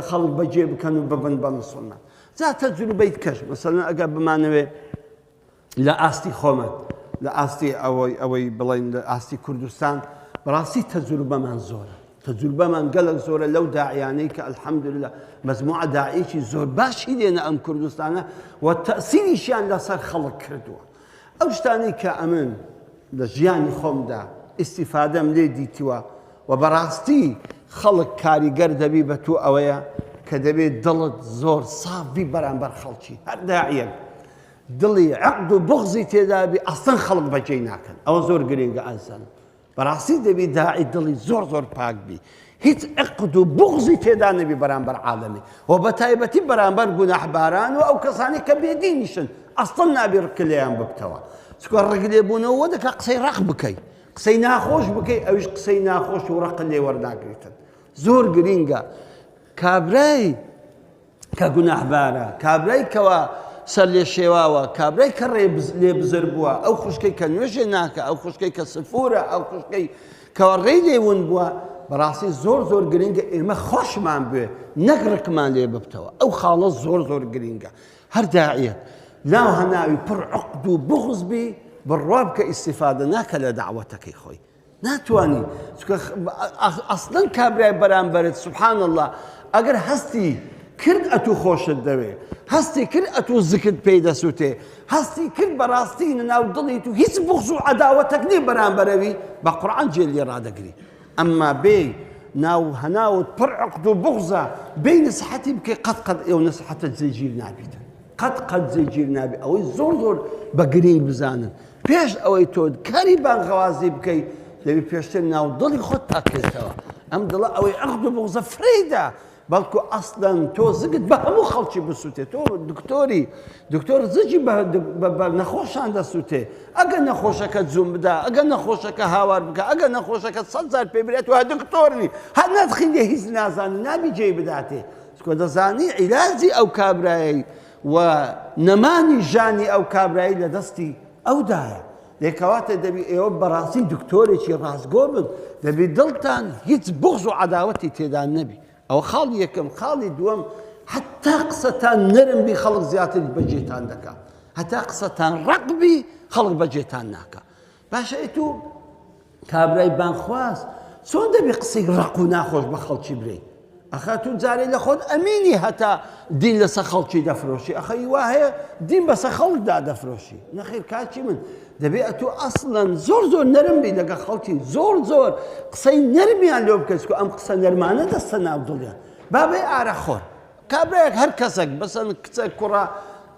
خەڵک بەجێ بکەن و ببن بە مسلمان جا تەجروبەی کەش مەسەلەن ئەگەر بمانەوێ لە ئاستی خۆمان لە ئاستی ئەوەی ئەوەی بڵین لە ئاستی کوردستان بەڕاستی تەجروبەمان زۆرە تەجروبەمان گەلک زۆرە لەو داعیانەی کە الحمدلله مەجموعە داعیەکی زۆر باشی دێنە ئەم کوردستانە و تەسیریشیان لەسەر خەڵک کردووە ئەو شتانەی کە ئەمن لە ژیانی خۆمدا ئیسیفادەم لێ دیتووە و بەڕاستی خەڵک کاریگەر دەبی بە تو ئەوەیە کە دەبێت دڵت زۆر ساف بی بەرامبەر خەڵکی هەر داعیەک دڵی عقد و بغزی تێدابی ئەسڵەن خەڵک بەجێی ناکەن ئەوە زۆر گرنگە ئازیزان بەڕاستی دەبی داعی دڵی زۆر زۆر پاک بی هیچ عقد و بغزی تێدا نەبی بەرامبەر عالەمی و بە تایبەتی بەرامبەر گوناحباران و ئەو کەسانی کە بێدینیشن ئەسڵەن نابی ڕک لێیان ببتەوە چونکە ڕک لێبوونەوە دەکا قسەی ڕق بکەی قسەی ناخۆش بکەی ئەویش قسەی ناخۆش و ڕق لێ وەرناگریتن زۆر گرینگە کابرای کە گوناهبارە، کابرای کەوا سەر لێ شێواوە، کابرای کە ڕێ لێ بزر بووە، ئەو خوشکەی کە نوێژێ ناکە، ئەو خوشکەی کە سفورە، ئەو خوشکەی کەوا ڕێی لێ ون بووە، بەڕاستی زۆر زۆر گرنگە ئێمە خۆشمان بوێ نەک ڕکمان لێ ببتەوە. ئەو خاڵە زۆر زۆر گرنگە. هەر داعیەک ناو هەناوی پڕ عقد و بغض بی، بڕوا بکە ئیستیفادە ناکە لە دەعوەتەکەی خۆی. ناتوانی چونکە ئەسڵەن کابرای بەرامبەرت سبحان اللە ئەگەر هەستی کرد ئەتوو خۆشت دەوێ هەستی کرد ئەتوو زکت پێی دەسووتێ هەستی کرد بەڕاستی ناو دڵی تو هیچ بغز و عەداوەتەک نییە بەرامبەرەوی بە قورعان جێ لێ ڕادەگری ئەمما بێ ناو هەناوت پڕ عقد و بغزە بێ نسحەتی بکەی قەت قەت ئەو نسحەتە جێگیر نابیتن قەت قەت جێگیر نابی ئەوەی زۆر زۆر بە گرنگ بزانن پێش ئەوەی تۆ کاری بانغەوازی بکەی دەبی پێشتر ناو دڵی خۆت پاککەیتەوە ئەم دڵە ئەوەی عەقد و بوغزە فرەیدا بەڵکو ئەسڵەن تۆ زگت بە هەموو خەڵکی بسووتێ تۆ دکتۆری دکتۆر زگی بە نەخۆشان دەسووتێ ئەگە نەخۆشەکە جوم بدا ئەگە نەخۆشەکە هاوار بکە ئەگە نەخۆشەکە سەد جار پێ برێت و دکتۆر نی هەر نەدخیندێ هیچ نازانی نابی جێی بداتێ چکۆ دەزانی عیلاجی ئەو کابرایەی و نەمانی ژانی ئەو کابرای لە دەستی ئەودایە. دەی کەواتە دەبی ئێوە بەڕاستی دکتۆرێکی ڕاستگۆ بن، دەبی دڵتان هیچ بوغز و عەداوەتی تێدا نەبی. ئەوە خاڵی یەکەم. خاڵی دووەم، هەتا قسەتان نەرم بی خەڵک زیاتر بەجێتان دەکا، هەتا قسەتان ڕەق بی خەڵک بەجێتان ناکا. باشە ئەی تۆ کابرای بانگخواز چۆن دەبی قسەی ڕەق و ناخۆش بە خەڵکی برێی؟ ئەخە تو جارێ لە خۆت ئەمینی هەتا دین لەسە خەڵکی دەفرۆشی ئەخە وا هەیە دین بەسە خەڵکدا دەفرۆشی نەخیر کاکی من دەبێ ئەتو ئەسڵەن زۆر زۆر نەرم بی لەگە خەڵکی زۆر زۆر قسەی نەرمیان لۆ بکەیت چکو ئەم قسە نەرمانە دەستە ناو دڵیان بابەی ئارەخۆر کابرایەک هەر کەسێک بەسەن کچە کوڕە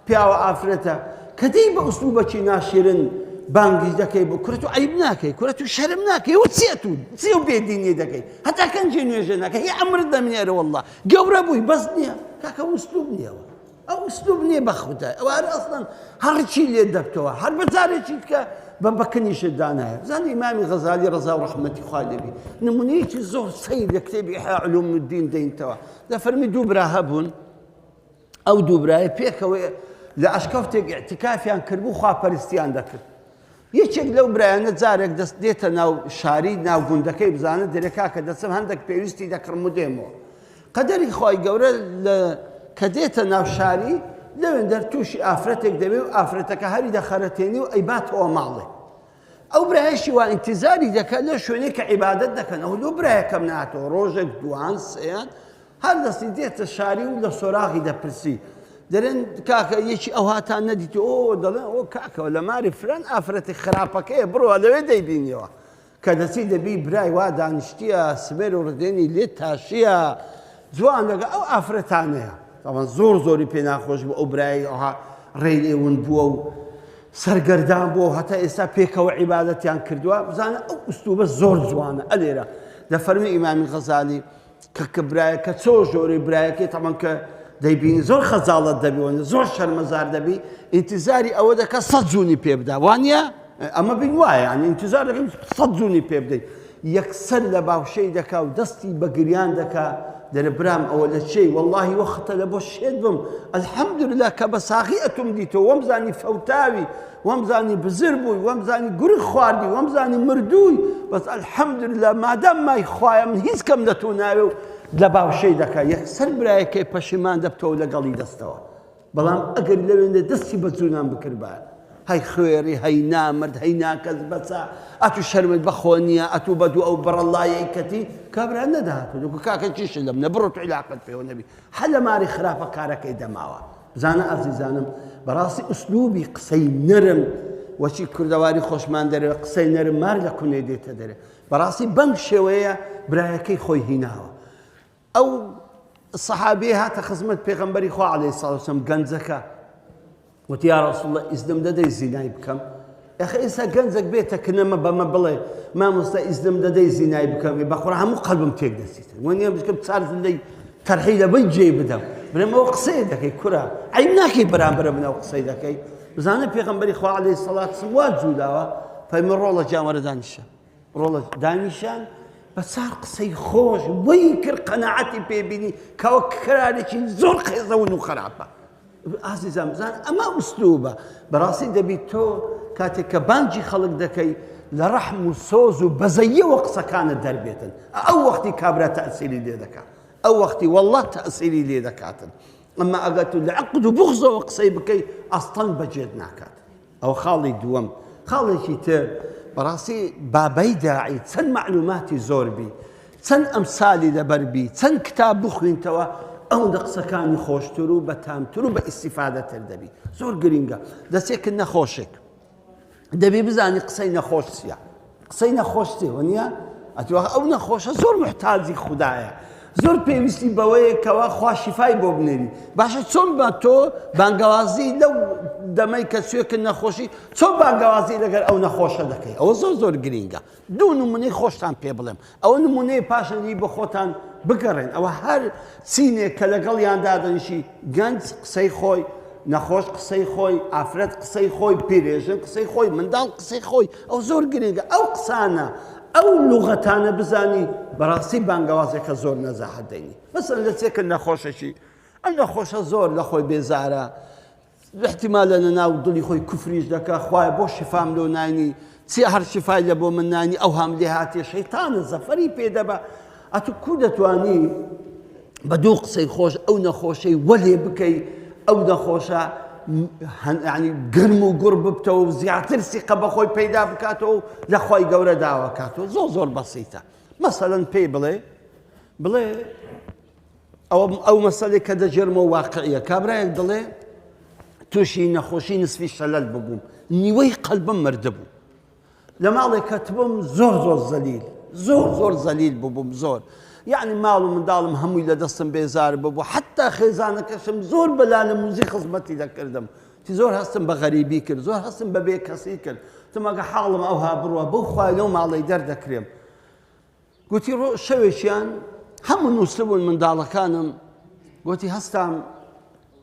پیاوە ئافرەتە کە دێی بە ئوسلوبەکی ناشرن بانگی دەکەی بۆ کورە تو عیب ناکەی کورە تو شەرم ناکەی و چیە تو چی و بێدینی دەکەی هەتا کەنجێ نوێژە ناکەی هی عەمرت دەمنێرە والله گەورە بووی بەس نییە کاکە ئوسلوب نییەوە ئەو ئوسلوب نییە بە خودای ئەوە هەر ئەسڵەن هەڕچی لێ دەبتەوە هەر بە جارێکی کە بە بەکنیشت دانایە. بزانە ئیمامی غەزالی ڕەزا و ڕەحمەتی خوای لێ بی نمونەیەکی زۆر سەیر لە کتێبی ئیحیا علوم الدین دەینتەوە. دەفەرمی دوو برا هەبوون، ئەو دوو برایە پێکەوە لە ئەشکەوتێک ئیعتیکافیان کردبوو، خواپەرستیان دەکرد. یەکێک لەو برایانە جارێک دەست دێتە ناو شاری ناو گوندەکەی بزانە دەرێ کاکە دەچم هەندێک پێویستی دەکڕم و دێمەوە. قەدەری خوای گەورە لە کە دێتە ناو شاری لەوێندەر تووشی ئافرەتێک دەبێ و ئافرەتەکە هەری دەخەرەتێنی و ئەیباتەوە ماڵێ. ئەو برایەشی وا ئینتیزاری دەکات لە شوێنێک کە عیبادەت دەکەن ئەو لۆ برایەکەم ناتەوە ڕۆژێک دوان سێیان هەر دەستی دێتە شاری و لە سۆراغی دەپرسی دەرێن کاکە یەکی ئەو هاتان نەدیت ئۆ دەڵێن ئۆ کاکەوە لە ماری فران ئافرەتی خراپەکەیە بڕوە لەوێ دەیبینیەوە کە دەچی دەبی برای وا دانیشتیە سمێر و ڕدێنی لێ تاشیە جوان لەگە ئەو ئافرەتانەیە تاوان زۆر زۆری پێ ناخۆش بوو ئەو برای ئەوها ڕێی لێ ون بووە و سەرگەردان بووە و هەتا ئێستا پێکەوە عیبادەتیان کردووە بزانە ئەو ئوسلوبە زۆر جوانە ئەلێرە دەفەرمی ئیمامی غەزالی کە کە برایەکە چۆ ژۆرەی برایەکەی تەمان کە دەیبینی زۆر خەجاڵەت دەبی وەنە زۆر شەرمەزار دەبی ئینتیزاری ئەوە دەکە سەد جوونی پێ بدا وانە ئەمە بین وایە یعنی ئینتیزار دەکەم سەد جوونی پێ بدەیت یەکسەر لە باوشەی دەکا و دەستی بە گریان دەکا دەرە برام ئەوە لە چێی واللهی وەختە لە بۆ شێت بم الحەمدلله کە بە ساغی ئەتوم دیتەوە وەمزانی فەوتاوی وەمزانی بزر بووی وەمزانی گورگ خواردی وەمزانی مردووی بەس الحمدللە مادام مای خوایە من هیچ کەم لە تۆ ناوێ و لە باوشەی دەکا یەکسەر برایەکەی پەشیمان دەبتەوە لەگەڵی دەستەوە بەڵام ئەگەر لەوێندە دەستی بە جوونان بکردبایە هەی خوێڕی هەی نامرد هەی ناکەس بەچە ئەتو شەرمت بەخۆ نییە ئەتو بەدوو ئەو بەڕەڵایەی کەتی کابرا نەدەهاتوو دەگوت کاکە چیشت لەم نە بڕۆ تو عیلاقەت پێوە نەبی هەر لە ماری خراپە کارەکەی دەماوە بزانە ئازیزانم بەڕاستی ئوسلوبی قسەی نەرم وەچی کوردەواری خۆشمان دەرێ قسەی نەرم مار لە کونێ دێتە دەرێ بەڕاستی بەم شێوەیە برایەکەی خۆی هیناوە ئەو سەحابی هاتە خزمەت پێغەمبەری خوا عەلەیهی سڵاو وسلام گەنجەکە وتی یا رسول الله ئیزنم دەدەی زینای بکەم ئەخە ئێستا گەنجێک بێتە کنەمە بەمە بڵێ مامۆستا ئیزنم دەدەی زینای بکەم بەخۆرا هەموو قەلبم تێک دەچیتن وەنیە بکەم چار زلەی تەرحی لە بن جێی بدەم برێم ئەو قسەیە دەکەی کورە عیب ناکەی بەرامبەرە من ئەو قسەی دەکەی بزانە پێغەمبەری خوا عەلەیهی سەڵات وا جوولاوە فەرمی ڕۆڵە گیان وەرە دانیشە ڕۆڵە دانیشان بە چار قسەی خۆش وەی کرد قەناعەتی پێبینی کەوە کرارێکی زۆر قێزەون و خراپە ئازیزان بزان ئەمە ئوسلوبە بەڕاستی دەبیت تۆ کاتێک کە بانگی خەڵک دەکەی لە ڕەحم و سۆز و بەزەیەوە قسەکانت دەربێتن ئەو وەختی کابرا تەئسیری لێ دەکات ئەو وەختی والله تەئسیری لێ دەکاتن ئەمە ئەگەر تو لە عقد و بغزەوە قسەی بکەی ئەستەن بەجێت ناکات ئەوە خاڵی دووەم. خاڵێکی تر بەڕاستی بابەی داعی چەند مەعلوماتی زۆر بی، چەند ئەمسالی لەبەر بی، چەند کتاب بخوینتەوە ئەوەندە قسەکانی خۆشتر و بەتامتر و بە ئیستیفادەتر دەبی. زۆر گرینگە. دەچێکە نەخۆشێک دەبی بزانی قسەی نەخۆش چییە. قسەی نەخۆش چیە وەنیە؟ ئەتوە ئەو نەخۆشە زۆر محتاجی خودایە زۆر پێویستی بەوەیە کەوا خوا شیفای بۆ بنێری باشە چۆن بە تۆ بانگەوازی لەو دەمەی کە سوێکە نەخۆشی چۆن بانگەوازی لەگەر ئەو نەخۆشە دەکەی ئەوە زۆر زۆر گرینگە دوو نمونەی خۆشتان پێ بڵێم ئەوە نمونەی پاشەنی بە خۆتان بگەڕێن ئەوە هەر چینێک کە لەگەڵیان دادەنیشی گەنج قسەی خۆی نەخۆش قسەی خۆی ئافرەت قسەی خۆی پیرێژن قسەی خۆی منداڵ قسەی خۆی ئەو زۆر گرنگە ئەو قسانە ئەو لغەتانە بزانی بەڕاستی بانگەوازێکە زۆر نەزاحەت دەینی مەسەن لە چێکە نەخۆشەکی ئەم نەخۆشە زۆر لە خۆی بێزارە احتیمالە لە ناو دڵی خۆی کوفریش دەکا خوایە بۆ شفام لۆ ناینی چی هەر شفای لە بۆ من نانی ئەو هەم لێ هاتێ شەیتانە زەفەری پێ دەبا ئەتو کو دەتوانی بە دوو قسەی خۆش ئەو نەخۆشەی وەلێ بکەی ئەو نەخۆشە ینی گرم و گوڕ ببتەوە و زیاتر سیقە بە خۆی پەیدا بکاتەوە و لە خۆی گەورە داواکاتەوە زۆر زۆر بەسیتە مەسەلەن پێی بڵێ بڵێ ئەوە ئەو مەسەلەی کە دەگێرمەوە واقعیە کابرایەک دەڵێ تووشی نەخۆشی نسفی شەلەل ببووم نیوەی قەلبم مردبوو لە ماڵێک کەتبم زۆر زۆر زەلیل زۆر زۆر زەلیل ببووم زۆر یعنی ماڵ و منداڵم هەمووی لە دەستم بێزار ببوو حتا خێزانەکەشم زۆر بەلالە موزی خزمەتی دەکردم زۆر هەستم بە غەریبی کرد زۆر هەستم بە بێکەسی کرد تمەگە حاڵم ئەوها بڕوە بەو خوای لەو ماڵەی دەردەکرێم گوتی ڕۆ شەوێکیان هەموو نووسبوون منداڵەکانم گوتی هەستام.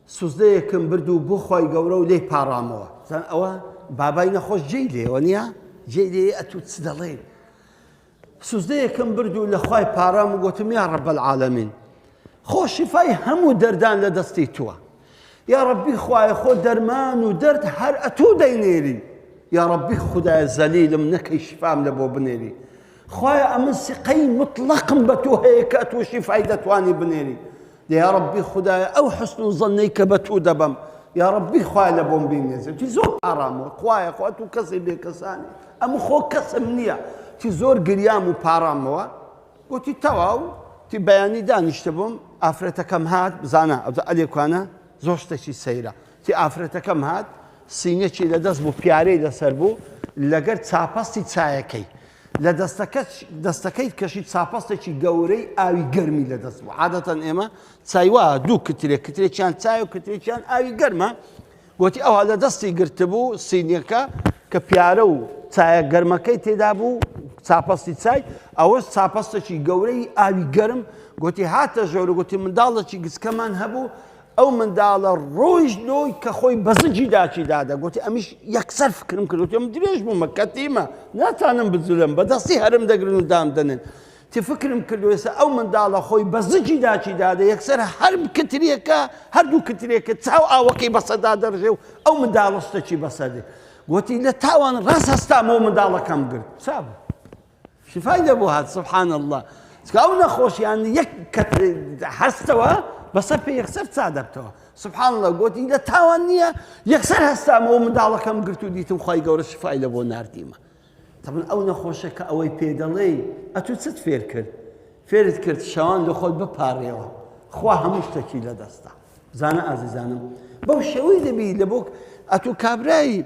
سوزدەیەکم برد و بۆ خوای گەورە و لێی پاڕامەوە. زان ئەوە بابای نەخۆش جێی لێوە نییە؟ جێی لێ ئەتوو چ دەڵێی؟ سوزدەیەکم برد و لە خوای پارام و گوتم یا رب العالمین خۆ شیفای هەموو دەردان لە دەستی تووە یا ربی خوایە خۆ دەرمان و دەرد هەر ئەتوو دەینێری یا ربی خدایە زەلیلم نەکەی شفام لە بۆ بنێری خوایە ئەمن سیقەی مطلقم بە تۆ هەیە کە ئەتوو شیفای دەتوانی بنێری یا ربی خدایە ئەو حسن و زەنەی کە بە تۆ دەبەم یا ربی خوایە لە بۆم بینێزێ تی زۆر ئارامەوە خوایە خوا تو کەسی بێکەسانی ئەم خۆ کەسم نییە تی زۆر گریام و پارامەوە گوتی تەواو تی بەیانی دانیشتبووم ئافرەتەکەم هات بزانە ئەوجا ئەلێکوانە زۆر شتێکی سەیرە تی ئافرەتەکەم هات سینەکی لە دەست بوو پیارەی لەسەر بوو لەگەر چاپەستی چایەکەی لە دەستەکە دەستەکەی کەشی چاپەستێکی گەورەی ئاوی گەرمی لە دەست بوو عادەتەن ئێمە چای وا دوو کترێک کترێکیان چای و کترێکیان ئاوی گەرمە گوتی ئەوها لە دەستی گرتبوو سینیەکە کە پیارە و چایە گەرمەکەی تێدا بوو چاپەستی چای ئەوەش چاپەستێکی گەورەی ئاوی گەرم گوتی هاتە ژۆر گوتی منداڵێکی گچکەمان هەبوو ئەو منداڵە ڕۆیشت لۆی کە خۆی بە زگی داکی دادە گوتی ئەمیش یەکسەر فکرم کرد وتم درێژ بوومە کەتیمە ناتوانم بجولم بە دەستی هەرم دەگرن و دام دەنن تی فکرم کرد ئێستا ئەو منداڵە خۆی بە زگی داکی دادە یەکسەر هەر کترێکە هەردوو کترێکە چاو ئاوەکەی بەسەدا دەڕژێ و ئەو منداڵە شتەکی بەسەر دێ گوتی لە تاوان ڕاست هەستامەوە منداڵەکەم گرت چابوو شفای لە بۆ هات سبحان اللە چکە ئەو نەخۆشیان یەک هەستەوە بەسەر پێ یەکسەر چا دەبتەوە سبحان اللە گوتی لە تاوان نییە یەکسەر هەستامەوە منداڵەکەم گرت و دیتم خی گەورە شفای لە بۆ نردیمە تەبن ئەو نەخۆشە کە ئەوەی پێ دەڵێی ئەتو چت فێر کرد فێرت کرد شەوان لە خۆت بپارێەوە خوا هەموو شتێکی لە دەستە زانە ئازیزانم بەو شێوەی دەبی لە بۆ ئەتو کابرای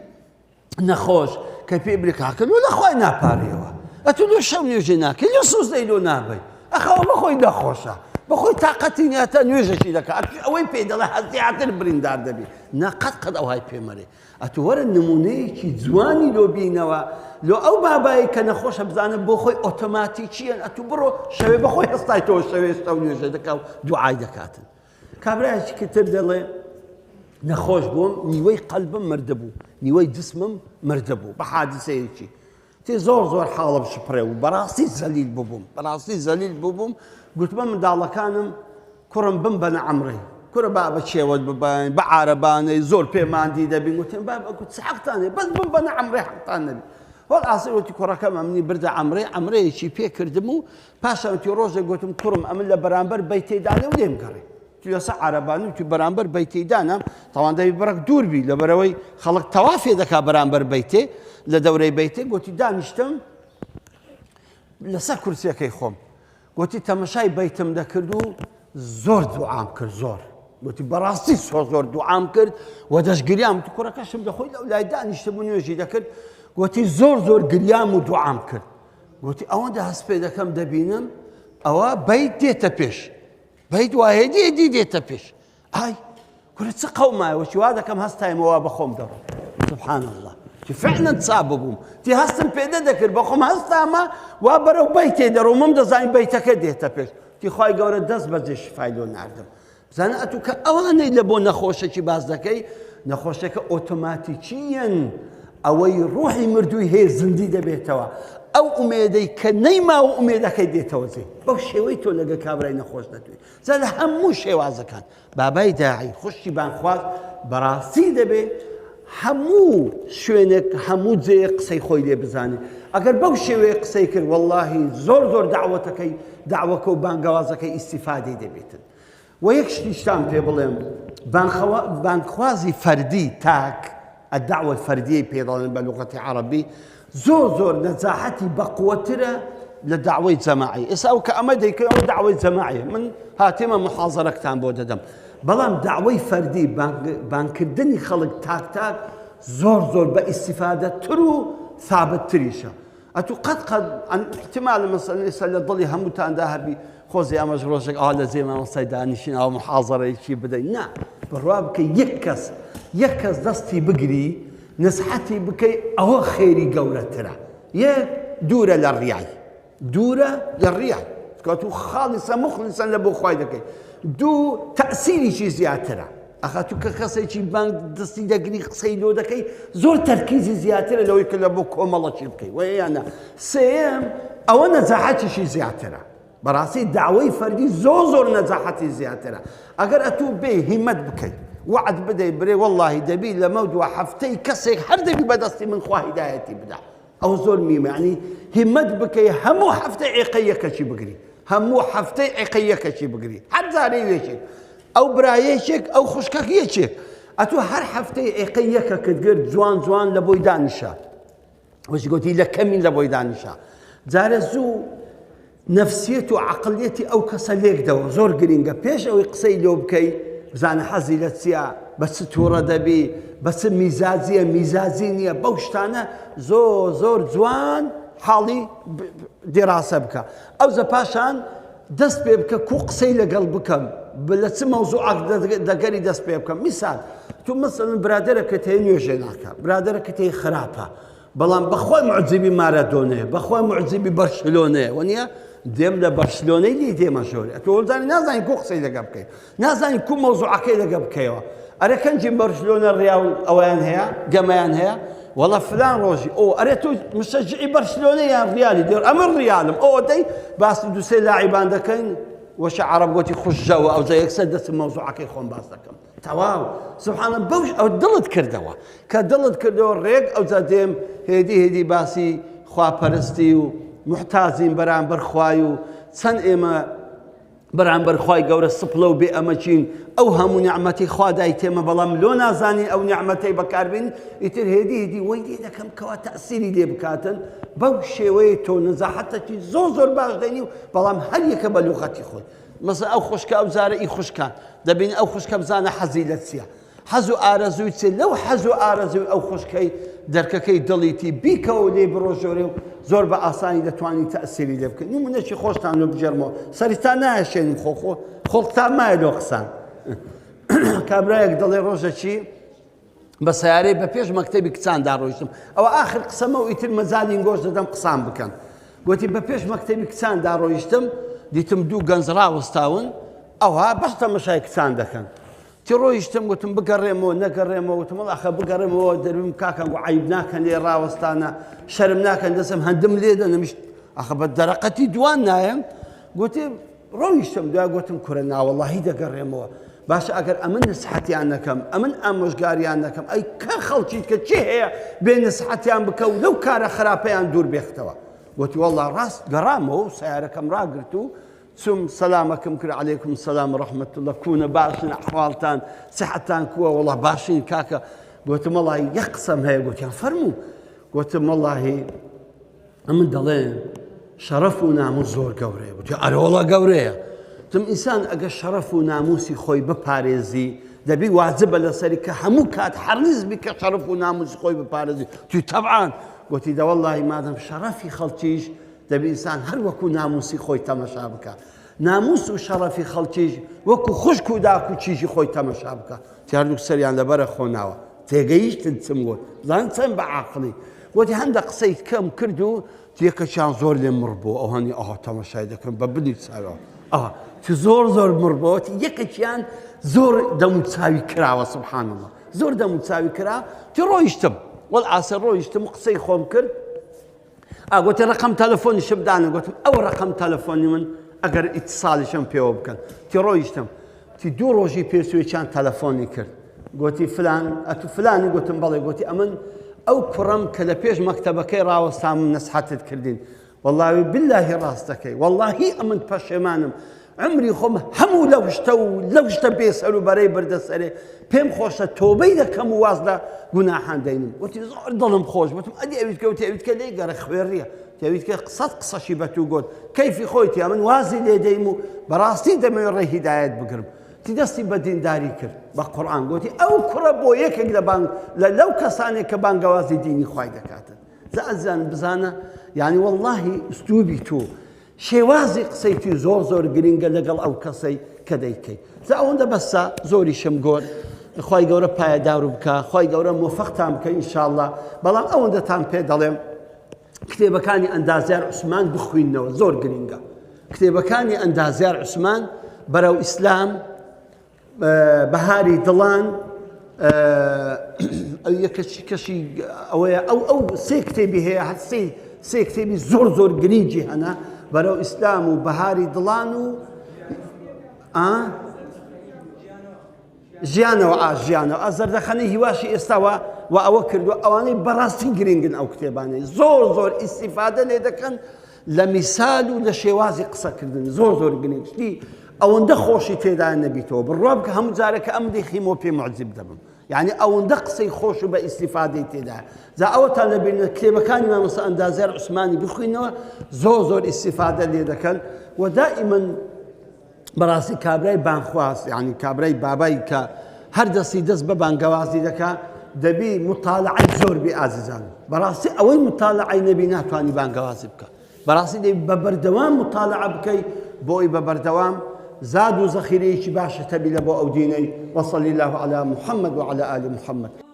نەخۆش کە پێی بلێ کاکە لۆ لە خوای ناپارێەوە ئەتو لۆ شەو نوێژێ ناکەی لۆ سوزدەی لۆ نابەی ئەخەوە بەخۆی نەخۆشە بەخۆی تاقەتی نیە تا نوێژەکی دەکا ئەتو ئەوەی پێی دەڵێ هەر زیاتر بریندار دەبی نا قەت قەت ئەوهای پێ مەرێ ئەتو وەرە نمونەیەکی جوانی لۆ بینەوە لۆ ئەو بابایی کە نەخۆشە بزانە بۆ خۆی ئۆتۆماتیکیەن ئەتو بڕۆ شەوێ بەخۆی هەستایتەوە شەوێ شەو نوێژە دەکا و دوعای دەکاتن کابرایەکی تر دەڵێ نەخۆش بووم نیوەی قەلبم مردبوو نیوەی جسمم مردبوو بە حادیسەیەکی تی زۆر زۆر حاڵم شپڕێ و بەڕاستی زەلیل ببووم بەڕاستی زەلیل ببووم گوتمە منداڵەکانم کوڕم بم بەنە عەمرەی کورە با بە چێوەت ببین بە عارەبانەی زۆر پێماندی دەبین گوتم با بە گوت حەقتان هەیە بەس بم بەنە عەمرەی حەقتان نەبی وەڵ وتی کوڕەکەم ئەمنی بردە عەمرەی عەمرەیەکی پێ کردم و پاشان وتی ڕۆژێک گوتم کوڕم ئەمن لە بەرامبەر بەیتەی دانێ و لێم گەڕێ لەسە عربانی وتی بەرامبەر بەیتەی دانام تاوان دەبی بڕک دوور بی لەبەرەوەی خەڵک تەوافێ دەکا بەرامبەر بەیتێ لە دەورەی بەیتێ گوتی دانیشتم لەسەر کورسیەکەی خۆم گوتی تەمەشای بەیتم دەکرد و زۆر دوعام کرد زۆر گوتی بەڕاستی زۆر زۆر دوعام کرد و دەشگریام تو کوڕەکەشم دەخۆی لەو لای دانیشتبوو نوێژی دەکرد گوتی زۆر زۆر گریام و دوعام کرد گوتی ئەوەندە هەست پێ دەکەم دەبینم ئەوە بەیت دێتە پێش بەیت وایە دێدی دێتە پێش ئای کورە چ قەومایەوە چی وا دەکەم هەستایمەوە بە خۆم دەڕۆم سبحان الله چی فعلا چا ببووم تی هەستم پێ دەکرد بە خۆم هەستامە وا بەرەو بەیتێ دەڕۆمم دەزانین بەیتەکە دێتە پێش تی خوای گەورە دەست بەجێ شفای لۆ ناردم بزانە ئەتوو کە ئەوانەی لە بۆ نەخۆشێکی باس دەکەی نەخۆشەکە ئۆتۆماتیکیەن ئەوەی ڕوحی مردووی هەیە زیندی دەبێتەوە ئەو ئومێدەی کە نەیما و ئومێدەکەی دێتەوە جێ بەو شێوەی تۆ لەگە کابرای نەخۆش دەتوێ جا لە هەموو شێوازەکان بابای داعی خوشکی بانخواز بەڕاستی دەبێ هەموو شوێنێک هەموو جێ قسەی خۆی لێ بزانێ ئەگەر بەو شێوەیە قسەی کرد واللهی زۆر زۆر داوەتەکەی داوەکە و بانگەوازەکەی ئیسیفادەی دەبێتن وە یەک شتیشتان پێ بڵێم بانگخوازی فەردی تاک الدعوە الفردیەی پێ دەڵێن بە لغەتی عەڕەبی زۆر زۆر نەجاحەتی بەقوەترە لە داوای جەماعی ئێستا ئەو کە ئەمە دەیکەن ئەو داوای جەماعی من هاتێمە محازەرەکتان بۆ دەدەم بەڵام داوای فەردی بانکردنی خەڵک تاک تاک زۆر زۆر بە ئیسیفادە تر و ثابت تریشە ئەتوو قەت قەت احتمال مەسەلەن ئێستا لە دڵی هەمووتاندا هەبی خۆزی ئەمەش ڕۆژێک ئاوا لە جێ مامۆستای دانیشین ئاوا محازەرەیەکی بدەین نا بڕوا بکە یەک کەس یەک کەس دەستی بگری نسحەتی بکەی ئەوە خێری گەورەترە یەک دوورە لە ڕیای دوورە لە ڕیای چونکە تو خاڵیسە مخلیسەن لە بۆ خوای دەکەی دوو تەسیریشی زیاترە. ئەخە تو کە کەسێکی بانگ دەستی دەگری قسەی لۆ دەکەی زۆر تەرکیزی زیاترە لەوەی کە لە بۆ کۆمەڵەکی بکەی وەیانە سێیەم ئەوە نەجاحەتیشی زیاترە بەڕاستی داوای فەردی زۆر زۆر نەجاحەتی زیاترە ئەگەر ئەتوو بێ هیمەت بکەیت وعد بدەی برێ واللهی دەبی لەمە دوا هەفتەی کەسێک هەر دەبی بەدەستی من خوا هیدایەتی بدا ئەو زۆر میمە ینی هیمەت بکەی هەموو هەفتە عێقە یەکەکی بگری هەموو هەفتەی عێقە یەکەکی بگری هەر جارەی یەکێک ئەو برایەکێک ئەو خوشکەک یەکێک ئەتۆ هەر هەفتەی عێقەی یەکەکت گرت جوان جوان لە بۆی دانیشە وەشی گوتی لە کەمین لە بۆی دانیشە جارە زوو نەفسیەت و عەقڵیەتی ئەو کەسە لێکدەوە زۆر گرینگە پێش ئەوەی قسەی لۆ بکەی بزانە حەزی لە چییە بە چ تووڕە دەبی بە چ میزاجیە میزاجی نییە بەو شتانە زۆر زۆر جوان حاڵی دیراسە بکە ئەوجە پاشان دەست پێ بکە کو قسەی لەگەڵ بکەم لە چ مەوزوعەک دەگەری دەست پێ بکەم میسال تو مەسەلەن برادەرەکەت هەیە نوێژێ ناکە برادەرەکەت هەیە خراپە بەڵام بەخوای معجبی مارادۆنەیە بەخوای معجبی بەرشلۆنەیە وەنیە دێم لە بەرشلۆنەی لی دێمە ژۆری ئەتۆ وەزانی نازانی کو قسەی لەگە بکەی نازانی کو مەوزوعەکەی لەگە بکەیەوە ئەرێ کەنجی بەرشلۆنە ڕیا و ئەویان هەیە گەمەیان هەیە وەڵا فلان ڕۆژی ئۆ ئەرێ تۆ مشەجعی بەرشلۆنە یان ڕیالی دێر ئەمە ڕیالم ئۆ دەی باسی دوسێ لاعیبان دەکەین وەشە عەرەب گۆتی خوشژەوە ئەوجا یەکسەر دەچم مەوزوعەکەی خۆم باس دەکەم تەواو سبحان الله بەوش ئەو دڵت کردەوە کە دڵت کردەوە ڕێک ئەوجا دێم هێدی هێدی باسی خواپەرستی و محتاجین بەرامبەر خوای و چەند ئێمە بەرامبەر خوای گەورە سپڵە و بێ ئەمەکین ئەو هەموو نیعمەتی خوا دایتێمە بەڵام لۆ نازانی ئەو نیعمەتەی بەکاربین ئیتر هێدی هێدی وەی لێ دەکەم کەوا تەسیری لێ بکاتن بەو شێوەیە تۆ نەزاحەتەکی زۆر زۆر باش دەنی و بەڵام هەر یەکە بە لوغەتی خۆی مەسە ئەو خوشکە ئەو جارە ئی خوشکان دەبین ئەو خوشکە بزانە حەزی لە چییە حەز و ئارەزووی چێ لەو حەز و ئارەزووی ئەو خوشکەی دەرکەکەی دڵیتی بیکەوە و لێی بڕۆ ژۆرێ و زۆر بە ئاسانی دەتوانی تەئسیری لێ بکەی نمونەکی خۆشتان لۆ بگێڕمەوە سەریتان نایەشێنم خۆ خۆ خۆڵتان مایە لۆ قسان کابرایەک دەڵێ ڕۆژەکی بە سیارەی بە پێش مەکتەبی کچاندا ڕۆیشتم ئەوە ئاخر قسەمە و ئیتر مەجالی گۆش دەدەم قسان بکەن گوتی بە پێش مەکتەبی کچاندا ڕۆیشتم دیتم دوو گەنج ڕاوەستاون ئەوها بەس تەمەشای کچان دەکەن تی ڕۆیشتم گوتم بگەڕێمەوە نەگەڕێمەوە وتم وەڵا ئەخە بگەڕێمەوە دەرویم کاکەم گو عەیب ناکەن لێ ڕاوەستانە شەرم ناکەن دەسم هەندم لێ دەنەمیش ئەخە بە دەرەقەتی دوان نایەم گوتی ڕۆیشتم دوای گوتم کورە ناوەڵاهی دەگەڕێمەوە باشە ئەگەر ئەمن نسحەتیان نەکەم ئەمن ئامۆژگاریان نەکەم ئەی کە خەڵکی کە چێ هەیە بێ نسحەتیان بکە و لەو کارە خراپەیان دوور بێختەوە گوتی وەڵا ڕاست گەڕامەوە و سیارەکەم ڕاگرت و چوم سەلامەکم کرد علیکم سلام و رحمت اللە کوونە باشن ئەحواڵتان سحەتان کووە وەڵا باشین کاکە گوتم وەڵی یەک قسەم هەیە گوتیان فەرموو گوتم وەڵاهی ئەمن دەڵێن شەرەف و ناموس زۆر گەورەیە گوتی ئەرۆڵە گەورەیە تم ئینسان ئەگە شەرەف و ناموسی خۆی بپارێزی دەبی واجبە لەسەری کە هەموو کات حەڕیز بی کە شەرەف و ناموسی خۆی بپارێزی توی تەبعان گوتی دەوەڵی مادەم شەرەفی خەڵکیش دەبی ئینسان هەر وەکو ناموسی خۆی تەمەشا بکا ناموس و شەڕەفی خەڵکیش وەکو خوشک و داک و کیژی خۆی تەمەشا بکا هەردووک سەریان لەبەرە خۆ ناوە تێگەیشتن چم گوت زان چەند بە عاقڵی گوتی هەندە قسەی کەم کرد و تێکەچیان زۆر لێ مڕ بوو ئەو هەنی ئەوها تەمەشای دەکەن بە بنی چاوە ئەوە چ زۆر زۆر مڕ بۆت یەکەکیان زۆر دەم و چاوی کراوە سبحان الله زۆر دەم و چاوی کرا تی ڕۆیشتم وەڵ ئاسە ڕۆیشتم قسەی خۆم کرد ئا گوتی ڕقم تەلەفۆنیشم دانە گوتم ئەو ڕقم تەلەفۆنی من ئەگەر ئیتسالیشم پێوە بکەن تی ڕۆیشتم تی دوو ڕۆژی پێسوێکیان تەلەفۆنی کرد گوتی فلان ئەتو فلانی گوتم بەڵێ گوتی ئەمن ئەو کوڕم کە لە پێش مەکتەبەکەی ڕاوەستام نەسحەتت کردین واللهی باللهی ڕاست دەکەی واللهی ئەمن پەشێمانم عەمری خۆم هەموو لەو شتە و لەو شتە بێ سەر و بەرەی بردە سەرێ پێم خۆشە تۆبەی دەکەم و واز لە گوناحان دەینم وتی زۆر دڵم خۆش وتم ئەدی ئەویت کە وتی ئەویت کە لێی گەڕێ خوێڕیە تەویت کە قسەت قسەشی بە تو گوت کەیفی خۆی تیا من وازی لێ دەیم و بەڕاستی دەمەوێت ڕێ هیدایەت بگرم تی دەستی بە دینداری کرد بە قورئان گوتی ئەو کوڕە بۆ یەکێک لە بانگ لە لەو کەسانێک کە بانگەوازی دینی خوای دەکاتن جا ئەزیزان بزانە یعنی واللهی ئوسلوبی تۆ شێوازی قسەی تو زۆر زۆر گرنگە لەگەڵ ئەو کەسەی کە دەیکەی جا ئەوەندە بەسە زۆریشم گۆت خوای گەورە پایەدار و بکە خوای گەورە مۆفەقتان بکە ئینشاءاللە بەڵام ئەوەندەتان پێ دەڵێم کتێبەکانی ئەندازیار عوسمان بخوینەوە زۆر گرنگە کتێبەکانی ئەندازیار عوسمان بەرەو ئیسلام. بەهاری دڵان ئەو یەکەشی کەشی ئەوەیە ئەو ئەو سێ کتێبی هەیە هەر سێ سێ کتێبی زۆر زۆر گرنگی هەنە بەرەو ئیسلام و بەهاری دڵان و ئا ژیانەوە ئا ژیانەوە ئا زەردەخەنەی هیواشی ئێستاوە و ئەوە کردووە ئەوانەی بەڕاستی گرنگن ئەو کتێبانەی زۆر زۆر ئیسیفادە لێ دەکەن لە میسال و لە شێوازی قسەکردن زۆر زۆر گرنگ شتی ئەوەندە خۆشی تێدا نەبیتەوە بڕوا بکە هەموو جارێک ئەم دەیخیمەوە پێ معجب دەبم یعنی ئەوەندە قسەی خۆش و بە ئیسیفادەی تێدا جا ئەوەتان لەبیر کتێبەکانی مامۆستا ئەندازیار عوسمانی بخوینەوە زۆر زۆر ئیسیفادە لێ دەکەن و دائیمەن بەڕاستی کابرای بانخواز یعنی کابرای بابای کە هەر دەستی دەست بە بانگەوازی دەکا دەبی مطالعەی زۆر بێ ئازیزان بەڕاستی ئەوەی مطالعەی نەبی ناتوانانی بانگەوازی بکە بەڕاستی دەبی بە بەردەوام مطالعە بکەی بۆی بە بەردەوام زاد و زەخیرەیەکی باشە تەبی لە بۆ ئەو دینەی وصلی الله علی محمد وعلى آل محمد.